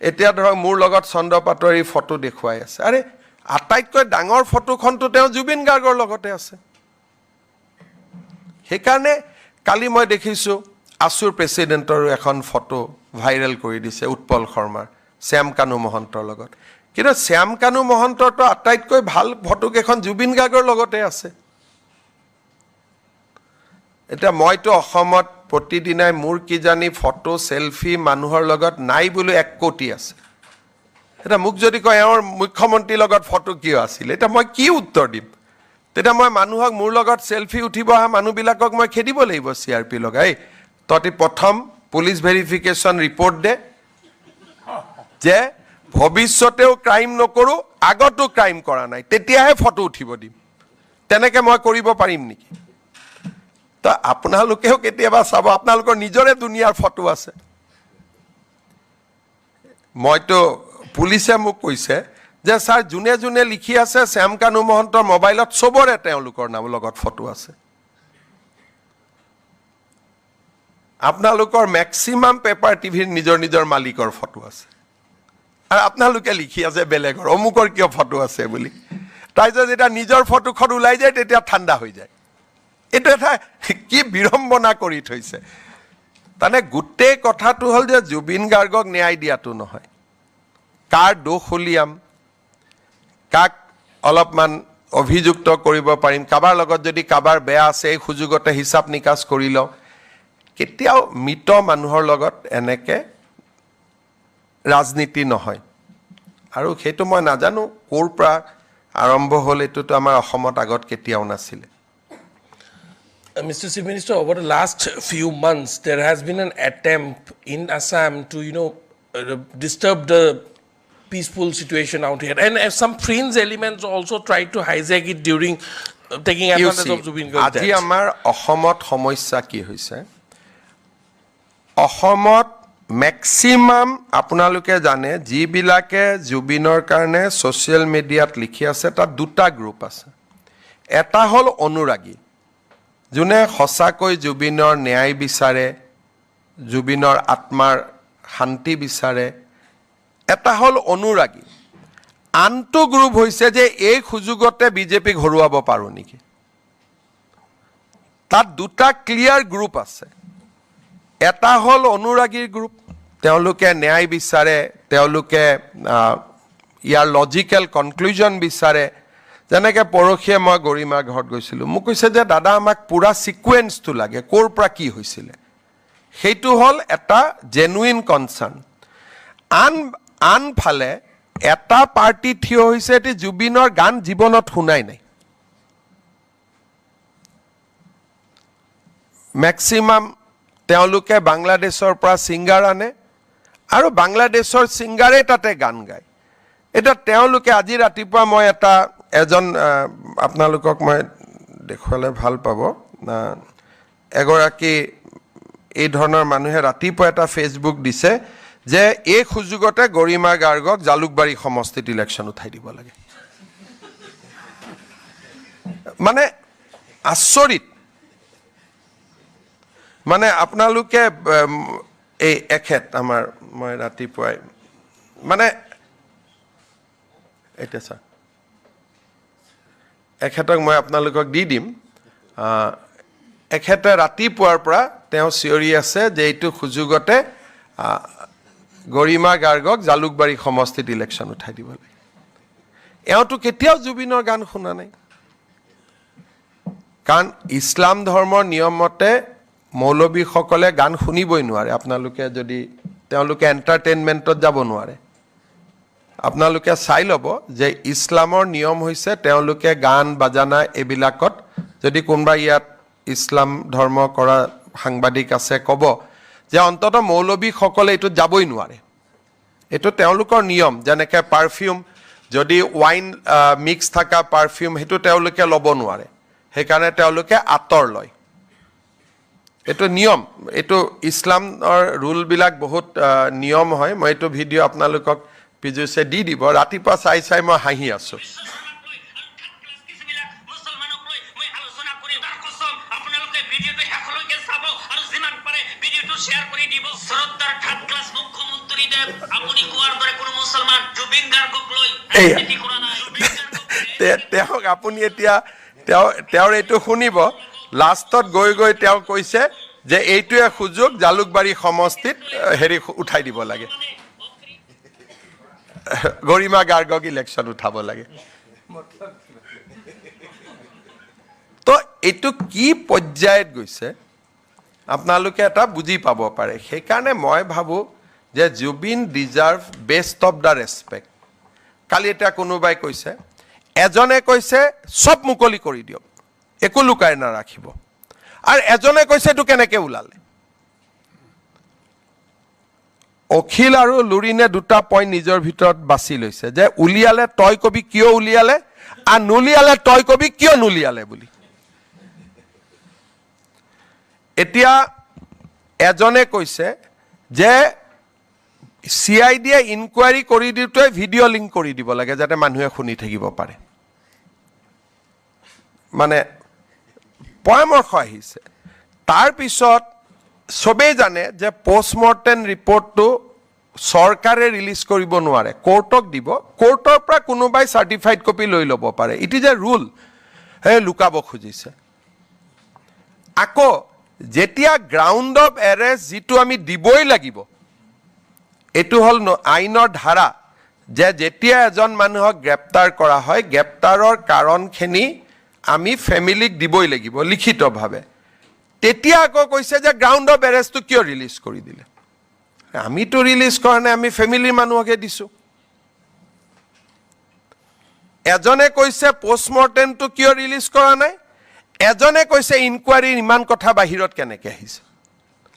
এতিয়া ধৰক মোৰ লগত চন্দ্ৰ পাটোৱাৰীৰ ফটো দেখুৱাই আছে। আৰে, আটাইতকৈ ডাঙৰ ফটোখনতো তেওঁ জুবিন গাৰ্গৰ লগতে আছে। সেইকাৰণে কালি মই দেখিছোঁ আছুৰ প্ৰেচিডেণ্টৰো এখন ফটো ভাইৰেল কৰি দিছে, উৎপল শৰ্মাৰ, শ্যাম কানু মহন্তৰ লগত। কিন্তু শ্যাম কানু মহন্তৰতো আটাইতকৈ ভাল ফটোকেইখন জুবিন গাৰ্গৰ লগতে আছে। এতিয়া মইতো অসমত প্ৰতিদিনাই মোৰ কিজানি ফটো চেলফি মানুহৰ লগত নাই বোলো 1 কোটি আছে। এতিয়া মোক যদি কয় এওঁৰ মুখ্যমন্ত্ৰীৰ লগত ফটো কিয় আছিলে, এতিয়া মই কি উত্তৰ দিম? তেতিয়া মই মানুহক, মোৰ লগত চেলফি উঠিব অহা মানুহবিলাকক মই খেদিব লাগিব চিআৰপি লগাই, তহঁতি প্ৰথম পুলিচ ভেৰিফিকেশ্যন ৰিপৰ্ট দে যে ভৱিষ্যতেও ক্ৰাইম নকৰোঁ, আগতো ক্ৰাইম কৰা নাই, তেতিয়াহে ফটো উঠিব দিম। তেনেকৈ মই কৰিব পাৰিম নেকি? তো আপোনালোকেও কেতিয়াবা চাব, আপোনালোকৰ নিজৰে দুনিয়াৰ ফটো আছে। মইতো পুলিচে মোক কৈছে যে ছাৰ, যোনে যোনে লিখি আছে শ্যাম কানু মহন্তৰ মোবাইলত চবৰে তেওঁলোকৰ নাম লগত ফটো আছে। আপোনালোকৰ মেক্সিমাম পেপাৰ টিভিৰ নিজৰ নিজৰ মালিকৰ ফটো আছে আৰু আপোনালোকে লিখি আছে বেলেগৰ অমুকৰ কিয় ফটো আছে বুলি। তাৰপিছত যেতিয়া নিজৰ ফটোখন ওলাই যায়, তেতিয়া ঠাণ্ডা হৈ যায়। এইটো এটা কি বিড়ম্বনা কৰি থৈছে। তাৰমানে গোটেই কথাটো হ'ল যে জুবিন গাৰ্গক ন্যায় দিয়াটো নহয়, কাৰ দোষ উলিয়াম, কাক অলপমান অভিযুক্ত কৰিব পাৰিম, কাৰোবাৰ লগত যদি কাৰোবাৰ বেয়া আছে, এই সুযোগতে হিচাপ নিকাচ কৰি লওঁ। কেতিয়াও মৃত মানুহৰ লগত এনেকে ৰাজনীতি নহয়। আৰু সেইটো মই নাজানো ক'ৰ পৰা আৰম্ভ হ'ল, এইটোতো আমাৰ অসমত আগত কেতিয়াও নাছিলে। Mr. Chief Minister, over the last few months, there has been an attempt in Assam to disturb the peaceful situation out here. And some fringe elements also tried to hijack it during taking You advantage see, of Zubeen Garg's আজি death. আমাৰ অসমত সমস্যা কি হৈছে? অসমত maximum আপোনালোকে জানে, যিবিলাকে জুবিনৰ কাৰণে ছ'চিয়েল মিডিয়াত লিখি আছে, তাত দুটা গ্ৰুপ আছে। এটা হ'ল অনুৰাগী, যোনে সঁচাকৈ জুবিনৰ ন্যায় বিচাৰে, জুবিনৰ আত্মাৰ শান্তি বিচাৰে। এটা হ'ল অনুৰাগী। আনটো গ্ৰুপ হৈছে যে এই সুযোগতে বিজেপিক হৰুৱাব পাৰোঁ নেকি। তাত দুটা ক্লিয়াৰ গ্ৰুপ আছে। এটা হ'ল অনুৰাগীৰ গ্ৰুপ, তেওঁলোকে ন্যায় বিচাৰে, তেওঁলোকে ইয়াৰ লজিকেল কনক্লুজন বিচাৰে। যেনেকৈ পৰহিয়ে মই গৰিমাৰ ঘৰত গৈছিলোঁ, মোক কৈছে যে দাদা, আমাক পূৰা ছিকুৱেঞ্চটো লাগে, ক'ৰ পৰা কি হৈছিলে। সেইটো হ'ল এটা জেনুইন কনচাৰ্ণ। আনফালে এটা পাৰ্টি থিয় হৈছে, এটি জুবিনৰ গান জীৱনত শুনাই নাই। মেক্সিমাম তেওঁলোকে বাংলাদেশৰ পৰা ছিংগাৰ আনে আৰু বাংলাদেশৰ ছিংগাৰেই তাতে গান গায়। এতিয়া তেওঁলোকে আজি ৰাতিপুৱা মই এটা এজন আপোনালোকক মই দেখুৱালে ভাল পাব, এগৰাকী এই ধৰণৰ মানুহে ৰাতিপুৱা এটা ফেচবুক দিছে যে এই সুযোগতে গৰিমা গাৰ্গক জালুকবাৰী সমষ্টিত ইলেকশ্যন উঠাই দিব লাগে। মানে আচৰিত। মানে আপোনালোকে এই এখেত আমাৰ, মই ৰাতিপুৱাই মানে এতিয়া ছাৰ, এখেতক মই আপোনালোকক দি দিম। এখেতে ৰাতিপুৱাৰ পৰা তেওঁ চিঞৰি আছে যে এইটো সুযোগতে গৰিমা গাৰ্গক জালুকবাৰী সমষ্টিত ইলেকশ্যন উঠাই দিব লাগে। এওঁতো কেতিয়াও জুবিনৰ গান শুনা নাই, কাৰণ ইছলাম ধৰ্মৰ নিয়ম মতে মৌলবীসকলে গান শুনিবই নোৱাৰে। আপোনালোকে যদি তেওঁলোকে এণ্টাৰটেইনমেণ্টত যাব নোৱাৰে, আপোনালোকে চাই ল'ব যে ইছলামৰ নিয়ম হৈছে তেওঁলোকে গান বাজানা এইবিলাকত, যদি কোনোবা ইয়াত ইছলাম ধৰ্ম কৰা সাংবাদিক আছে, ক'ব যে অন্ততঃ মৌলবীসকলে এইটোত যাবই নোৱাৰে। এইটো তেওঁলোকৰ নিয়ম। যেনেকৈ পাৰফিউম, যদি ৱাইন মিক্স থকা পাৰফিউম, সেইটো তেওঁলোকে ল'ব নোৱাৰে, সেইকাৰণে তেওঁলোকে আঁতৰ লয়। এইটো নিয়ম, এইটো ইছলামৰ ৰুলবিলাক বহুত নিয়ম হয়। মই এইটো ভিডিঅ' আপোনালোকক পীযুষে দি দিব। ৰাতিপুৱা চাই চাই মই হাঁহি আছোঁ। মুছলমানক এইয়া তেওঁক আপুনি এতিয়া তেওঁৰ এইটো শুনিব। লাষ্টত গৈ গৈ তেওঁ কৈছে যে এইটোৱে সুযোগ, জালুকবাৰী সমষ্টিত হেৰি উঠাই দিব লাগে, গৰিমা গাৰ্গক ইলেকশ্যন উঠাব লাগে। তো এইটো কি পৰ্যায়ত গৈছে আপোনালোকে এটা বুজি পাব পাৰে। সেইকাৰণে মই ভাবোঁ যে Zubeen deserve best of the respect. কালি এতিয়া কোনোবাই কৈছে, এজনে কৈছে চব মুকলি কৰি দিয়ক, একো লুকাই নাৰাখিব, আৰু এজনে কৈছে এইটো কেনেকৈ ওলালে। অখিল আৰু লুৰিনে দুটা পইণ্ট নিজৰ ভিতৰত বাছি লৈছে যে উলিয়ালে তই কবি কিয় উলিয়ালে, আৰু নুলিয়ালে তই কবি কিয় নুলিয়ালে বুলি। এতিয়া এজনে কৈছে যে চি I ডিয়ে ইনকুৱাৰী কৰি দিওঁতে ভিডিঅ' লিংক কৰি দিব লাগে যাতে মানুহে শুনি থাকিব পাৰে, মানে পৰামৰ্শ আহিছে। তাৰপিছত চবেই জানে যে পষ্টমৰ্টেম ৰিপৰ্টটো চৰকাৰে ৰিলিজ কৰিব নোৱাৰে, কোৰ্টক দিব, কোৰ্টৰ পৰা কোনোবাই চাৰ্টিফাইড কপি লৈ ল'ব পাৰে। It is a rule. সেই লুকাব খুজিছে। আকৌ যেতিয়া গ্ৰাউণ্ড অফ এৰেষ্ট যিটো আমি দিবই লাগিব, এইটো হ'ল আইনৰ ধাৰা যে যেতিয়া এজন মানুহক গ্ৰেপ্তাৰ কৰা হয়, গ্ৰেপ্তাৰৰ কাৰণখিনি আমি ফেমিলিক দিবই লাগিব লিখিতভাৱে। তেতিয়া আকৌ কৈছে যে গ্ৰাউণ্ড অফ এৰেষ্টটো কিয় ৰিলিজ কৰি দিলে? আমিতো ৰিলিজ কৰা নাই, আমি ফেমিলিৰ মানুহকে দিছোঁ। এজনে কৈছে পষ্টমৰ্টেমটো কিয় ৰিলিজ কৰা নাই, এজনে কৈছে ইনকুৱাৰীৰ ইমান কথা বাহিৰত কেনেকৈ আহিছে,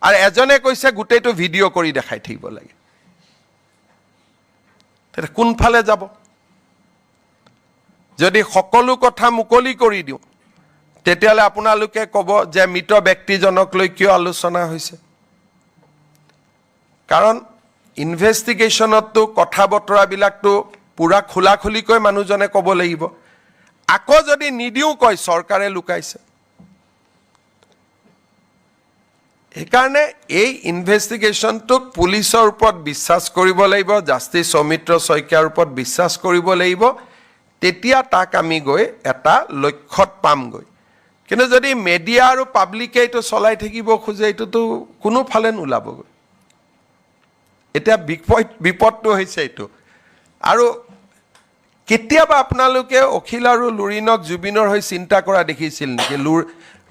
আৰু এজনে কৈছে গোটেইটো ভিডিঅ' কৰি দেখাই থাকিব লাগে। তেতিয়া কোনফালে যাব? যদি সকলো কথা মুকলি কৰি দিওঁ তেতিয়াহ'লে আপোনালোকে ক'ব যে মৃত ব্যক্তিজনক লৈ কিয় আলোচনা হৈছে। কাৰণ ইনভেষ্টিগেশ্যনততো কথা বতৰাবিলাকতো পূৰা খোলা-খুলিকৈ মানুহজনে ক'ব লাগিব। আকৌ যদি নিদিওঁ কয় চৰকাৰে লুকাইছে। সেইকাৰণে এই ইনভেষ্টিগেশ্যনটোক পুলিচৰ ওপৰত বিশ্বাস কৰিব লাগিব, জাষ্টিছ সৌমিত্ৰ শইকীয়াৰ ওপৰত বিশ্বাস কৰিব লাগিব, তেতিয়া তাক আমি গৈ এটা লক্ষ্যত পামগৈ। কিন্তু যদি মেডিয়া আৰু পাব্লিকে এইটো চলাই থাকিব খোজে, এইটোতো কোনোফালে নোলাবগৈ। এতিয়া বিপদটো হৈছে এইটো। আৰু কেতিয়াবা আপোনালোকে অখিল আৰু লুৰিণক জুবিনৰ হৈ চিন্তা কৰা দেখিছিল নেকি?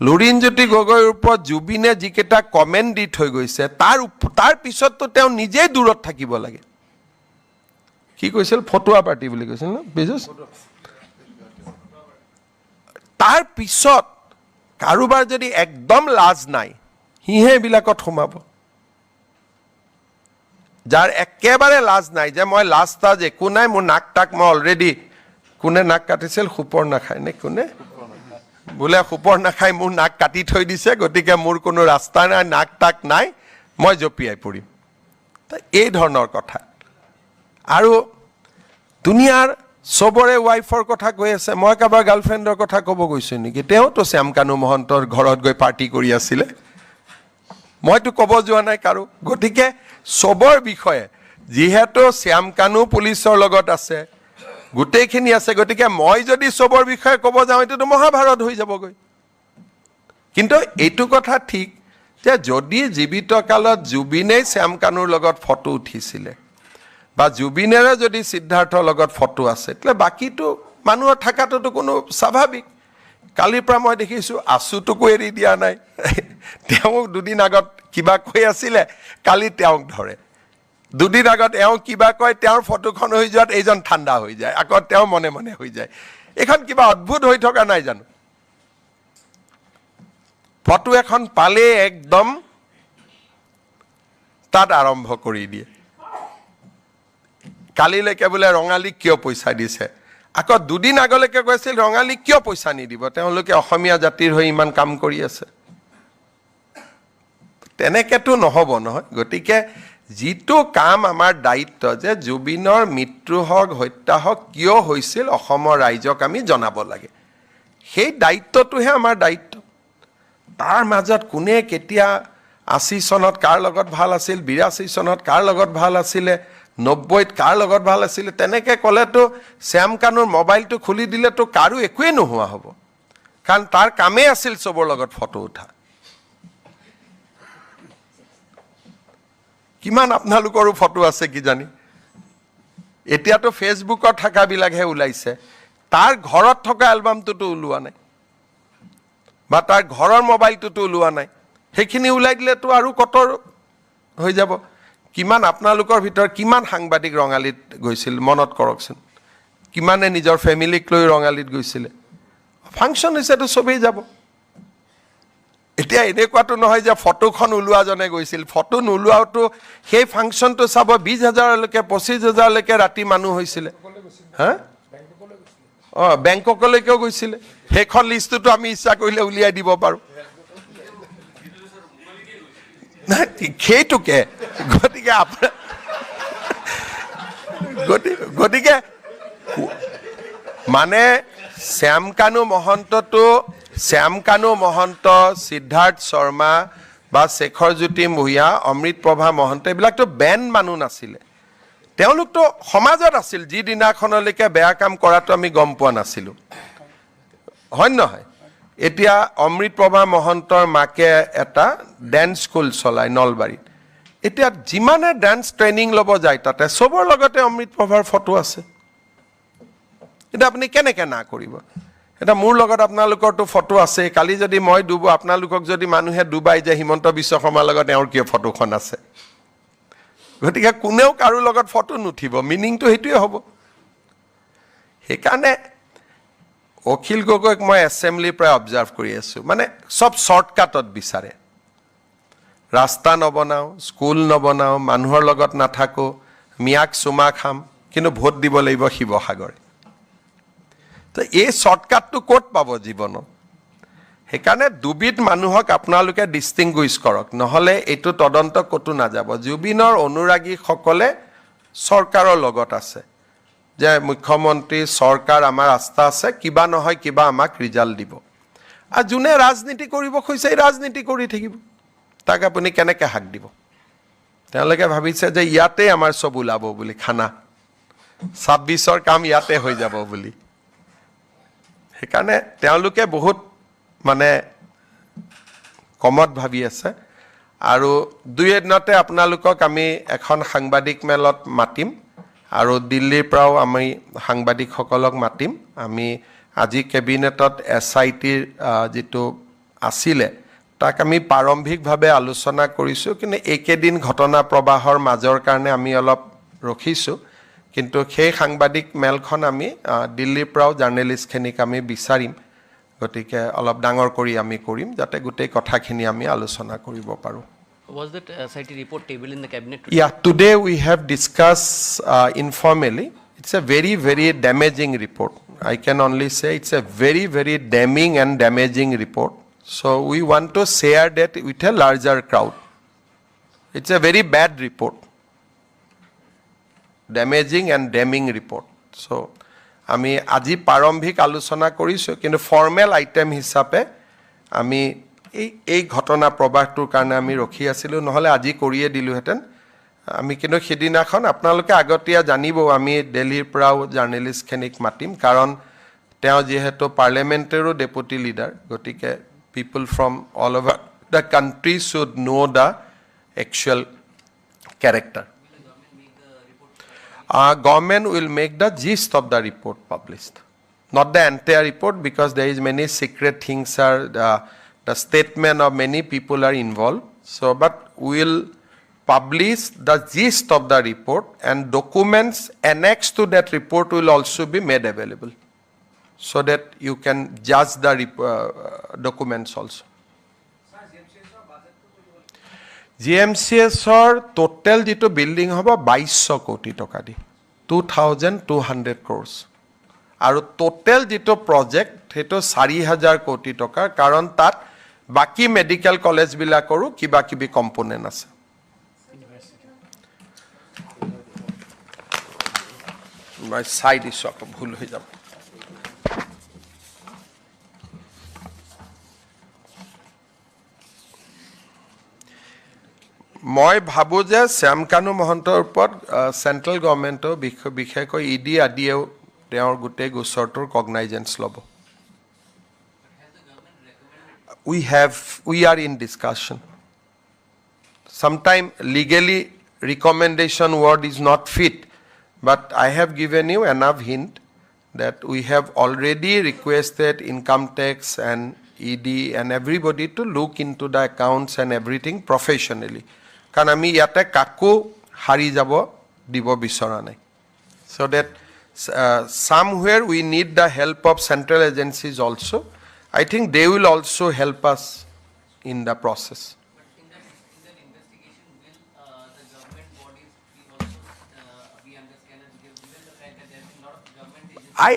লুৰিণজ্যোতি গগৈৰ ওপৰত জুবিনে যিকেইটা কমেণ্ট দি থৈ গৈছে, তাৰ পিছততো তেওঁ নিজেই দূৰত থাকিব লাগে। কি কৈছিল? ফটুৱা পাৰ্টি বুলি কৈছিল ন বিজুছ? তাৰ পিছত কাৰোবাৰ যদি একদম লাজ নাই, সিহে এইবিলাকত সোমাব। যাৰ একেবাৰে লাজ নাই যে মই লাজ তাজ একো নাই, মোৰ নাক তাক মই অলৰেডি, কোনে নাক কাটিছিল? সুপৰ নাখায় নে কোনে বোলে সুপৰ নাখাই মোৰ নাক কাটি থৈ দিছে, গতিকে মোৰ কোনো ৰাস্তা নাই, নাক তাক নাই, মই জঁপিয়াই পৰিম। এই ধৰণৰ কথা। আৰু দুনিয়াৰ চবৰে ৱাইফৰ কথা কৈ আছে, মই কাৰোবাৰ গাৰ্লফ্ৰেণ্ডৰ কথা ক'ব গৈছোঁ নেকি? তেওঁতো শ্যামকানু মহন্তৰ ঘৰত গৈ পাৰ্টি কৰি আছিলে, মইতো ক'ব যোৱা নাই কাৰো। গতিকে চবৰ বিষয়ে যিহেতু শ্যামকানু পুলিচৰ লগত আছে, গোটেইখিনি আছে, গতিকে মই যদি চবৰ বিষয়ে ক'ব যাওঁ এইটোতো মহাভাৰত হৈ যাবগৈ। কিন্তু এইটো কথা ঠিক যে যদি জীৱিত কালত জুবিনেই শ্যামকানুৰ লগত ফটো উঠিছিলে বা জুবিনেৰে যদি সিদ্ধাৰ্থৰ লগত ফটো আছে, তেতিয়াহ'লে বাকীটো মানুহৰ থকাটোতো কোনো স্বাভাৱিক। কালিৰ পৰা মই দেখিছোঁ আছুটোকো এৰি দিয়া নাই, তেওঁ দুদিন আগত কিবা কৈ আছিলে, কালি তেওঁক ধৰে। দুদিন আগত এওঁ কিবা কয়, তেওঁৰ ফটোখন হৈ যোৱাত এইজন ঠাণ্ডা হৈ যায়, আকৌ তেওঁ মনে মনে হৈ যায়। এইখন কিবা অদ্ভুত হৈ থকা নাই জানো? ফটো এখন পালেই একদম তাত আৰম্ভ কৰি দিয়ে। কালিলৈকে বোলে ৰঙালীক কিয় পইচা দিছে, আকৌ দুদিন আগলৈকে কৈছিল ৰঙালীক কিয় পইচা নিদিব, তেওঁলোকে অসমীয়া জাতিৰ হৈ ইমান কাম কৰি আছে। তেনেকেতো নহ'ব নহয়। গতিকে যিটো কাম আমাৰ দায়িত্ব যে জুবিনৰ মৃত্যু হওক হত্যা হওক কিয় হৈছিল অসমৰ ৰাইজক আমি জনাব লাগে, সেই দায়িত্বটোহে আমাৰ দায়িত্ব। তাৰ মাজত কোনে কেতিয়া 80 চনত কাৰ লগত ভাল আছিল, 82 চনত কাৰ লগত ভাল আছিলে, 90ত কাৰ লগত ভাল আছিলে, তেনেকৈ ক'লেতো শ্যাম কানুৰ মোবাইলটো খুলি দিলেতো কাৰো একোৱেই নোহোৱা হ'ব, কাৰণ তাৰ কামেই আছিল চবৰ লগত ফটো উঠা। কিমান আপোনালোকৰো ফটো আছে কিজানি, এতিয়াতো ফেচবুকত থকাবিলাকহে ওলাইছে, তাৰ ঘৰত থকা এলবামটোতো ওলোৱা নাই বা তাৰ ঘৰৰ মোবাইলটোতো ওলোৱা নাই, সেইখিনি ওলাই দিলেতো আৰু কতৰ হৈ যাব। কিমান আপোনালোকৰ ভিতৰত কিমান সাংবাদিক ৰঙালীত গৈছিল মনত কৰকচোন, কিমানে নিজৰ ফেমিলিক লৈ ৰঙালীত গৈছিলে, ফাংচন হৈছেতো চবেই যাব। এতিয়া এনেকুৱাটো নহয় যে ফটোখন ওলোৱাজনে গৈছিল, ফটো নোলোৱাওতো সেই ফাংচনটো চাব 20,000লৈকে 25,000লৈকে ৰাতি মানুহ হৈছিলে। হা, অঁ, বেংককলৈকেও গৈছিলে, সেইখন লিষ্টটোতো আমি ইচ্ছা কৰিলে উলিয়াই দিব পাৰোঁ। সেইটোকে গতিকে আপোনাৰ গতিকে মানে শ্যামকানু মহন্তটো, শ্যামকানু মহন্ত, সিদ্ধাৰ্থ শৰ্মা বা শেখৰজ্যোতি ভূঞা, অমৃত প্ৰভা মহন্ত, এইবিলাকতো বেণ্ড মানুহ নাছিলে, তেওঁলোকতো সমাজত আছিল, যিদিনাখনলৈকে বেয়া কাম কৰাটো আমি গম পোৱা নাছিলোঁ, হয় নহয়? এতিয়া অমৃত প্ৰভা মহন্তৰ মাকে এটা ডেন্স স্কুল চলায় নলবাৰীত, এতিয়া যিমানে ডেন্স ট্ৰেইনিং ল'ব যায় তাতে চবৰ লগতে অমৃত প্ৰভাৰ ফটো আছে। এতিয়া আপুনি কেনেকৈ না কৰিব? এতিয়া মোৰ লগত আপোনালোকৰতো ফটো আছে, কালি যদি মই ডুবো, আপোনালোকক যদি মানুহে ডুবাই যে হিমন্ত বিশ্ব শৰ্মাৰ লগত তেওঁৰ কিয় ফটোখন আছে, গতিকে কোনেও কাৰো লগত ফটো নুঠিব, মিনিংটো সেইটোৱে হ'ব। সেইকাৰণে অখিল গগৈক মই এছেম্বলিৰ পৰাই অবজাৰ্ভ কৰি আছোঁ, মানে চব শ্বৰ্টকাটত বিচাৰে, ৰাস্তা নবনাওঁ, স্কুল নবনাওঁ, মানুহৰ লগত নাথাকোঁ, মিয়াক চুমা খাম, কিন্তু ভোট দিব লাগিব শিৱসাগৰে। তো এই শ্বৰ্টকাটটো ক'ত পাব জীৱনত? সেইকাৰণে দুবিধ মানুহক আপোনালোকে ডিষ্টিংগুইছ কৰক, নহ'লে এইটো তদন্ত ক'তো নাযাব। জুবিনৰ অনুৰাগীসকলে চৰকাৰৰ লগত আছে যে মুখ্যমন্ত্ৰী, চৰকাৰ আমাৰ আস্থা আছে, কিবা নহয় কিবা আমাক ৰিজাল্ট দিব। আৰু যোনে ৰাজনীতি কৰিব খুজিছে এই ৰাজনীতি কৰি থাকিব, তাক আপুনি কেনেকৈ হাক দিব? তেওঁলোকে ভাবিছে যে ইয়াতেই আমাৰ চব ওলাব বুলি, খানা 26ৰ কাম ইয়াতে হৈ যাব বুলি। সেইকাৰণে তেওঁলোকে বহুত মানে কমত ভাবি আছে। আৰু দুই এদিনতে আপোনালোকক আমি এখন সাংবাদিক মেলত মাতিম, আৰু দিল্লীৰ পৰাও আমি সাংবাদিকসকলক মাতিম। আমি আজি কেবিনেটত SITৰ যিটো আছিলে তাক আমি প্ৰাৰম্ভিকভাৱে আলোচনা কৰিছোঁ, কিন্তু এইকেইদিন ঘটনা প্ৰবাহৰ মাজৰ কাৰণে আমি অলপ ৰখিছোঁ। কিন্তু সেই সাংবাদিক মেলখন আমি দিল্লীৰ পৰাও জাৰ্নেলিষ্টখিনিক আমি বিচাৰিম, গতিকে অলপ ডাঙৰ কৰি আমি কৰিম যাতে গোটেই কথাখিনি আমি আলোচনা কৰিব পাৰোঁ। Was that SIT report tabled in the cabinet today? Yeah, today we have discussed informally. It's a very, very damaging report. I can only say it's a very, very damning and damaging report. So we want to share that with a larger crowd. It's a very bad report. Damaging and damning report. So আমি আজি প্ৰাৰম্ভিক আলোচনা কৰিছোঁ, কিন্তু formal item হিচাপে আমি এই ঘটনা প্ৰবাহটোৰ কাৰণে আমি ৰখি আছিলোঁ, নহ'লে আজি কৰিয়ে দিলোঁহেঁতেন আমি। কিন্তু সিদিনাখন আপোনালোকে আগতীয়া জানিব, আমি দিল্লীৰ পৰাও জাৰ্নেলিষ্টখিনিক মাতিম, কাৰণ তেওঁ যিহেতু পাৰ্লিয়ামেণ্টৰো ডেপুটি লিডাৰ, গতিকে people from all over the country should know the actual character. Government will make the gist of the report published, not the entire report, because there is many secret things are the statement of many people are involved. So, but we will publish the gist of the report, and documents annexed to that report will also be made available, so that you can judge the documents also. GMCS-ৰ total যিটো building হ'ব 2200 কোটি টকা দি, 2200 crores। আৰু total যিটো project সেইটো 4000 কোটি টকাৰ, কাৰণ তাত বাকী মেডিকেল কলেজবিলাকৰো কিবা কিবি কম্পনেণ্ট আছে। মই চাই দিছোঁ, আকৌ ভুল হৈ যাব। মই ভাবোঁ যে শ্যামকানু মহন্তৰ ওপৰত চেণ্ট্ৰেল গভৰ্ণমেণ্টেও, বিশেষকৈ ই ডি আদিয়েও তেওঁৰ গোটেই গোচৰটোৰ কগনাইজেঞ্চ ল'ব। We are in discussion. Sometime legally recommendation word is not fit, but I have given you enough hint that we have already requested income tax and ED and everybody to look into the accounts and everything professionally, কাৰণ আমি ইয়াতে কাকো সাৰি যাব দিব বিচৰা নাই, so that somewhere we need the help of central agencies also. I think they will also help us in the process. But in that investigation, will the government bodies be also be under scanner? Because given the fact that there have been a lot of government agencies.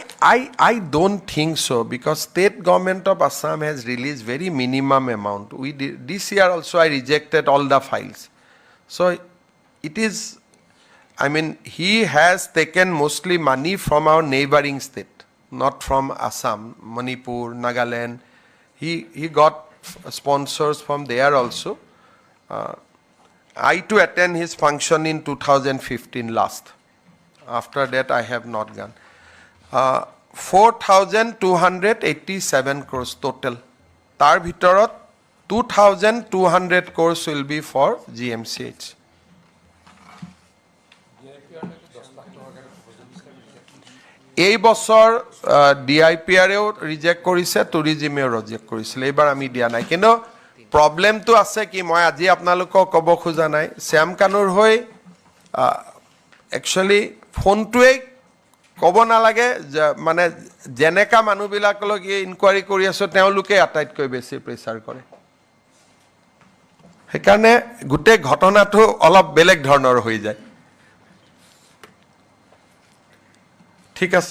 I don't think so, because state government of Assam has released very minimum amount. We did, this year also I rejected all the files. So it is, I mean, he has taken mostly money from our neighboring state, not from Assam, Manipur, Nagaland. He got sponsors from there also. I to attend his function in 2015 last. After that, I have not gone. 4,287 crores total. তাৰ ভিতৰত 2,200 crores will be for GMCH. এই বছৰ D আই P আৰেও reject কৰিছে, টুৰিজিমেও reject কৰিছিলে। এইবাৰ আমি দিয়া নাই। কিন্তু প্ৰব্লেমটো আছে কি, মই আজি আপোনালোকক ক'ব খোজা নাই। শ্যাম কানুৰ হৈ একচুৱেলি ফোনটোৱেই ক'ব নালাগে যে, মানে যেনেকা মানুহবিলাকলৈ ইনকুৱাৰী কৰি আছোঁ, তেওঁলোকে আটাইতকৈ বেছি প্ৰেছাৰ কৰে। সেইকাৰণে গোটেই ঘটনাটো অলপ বেলেগ ধৰণৰ হৈ যায়। ঠিক আছে।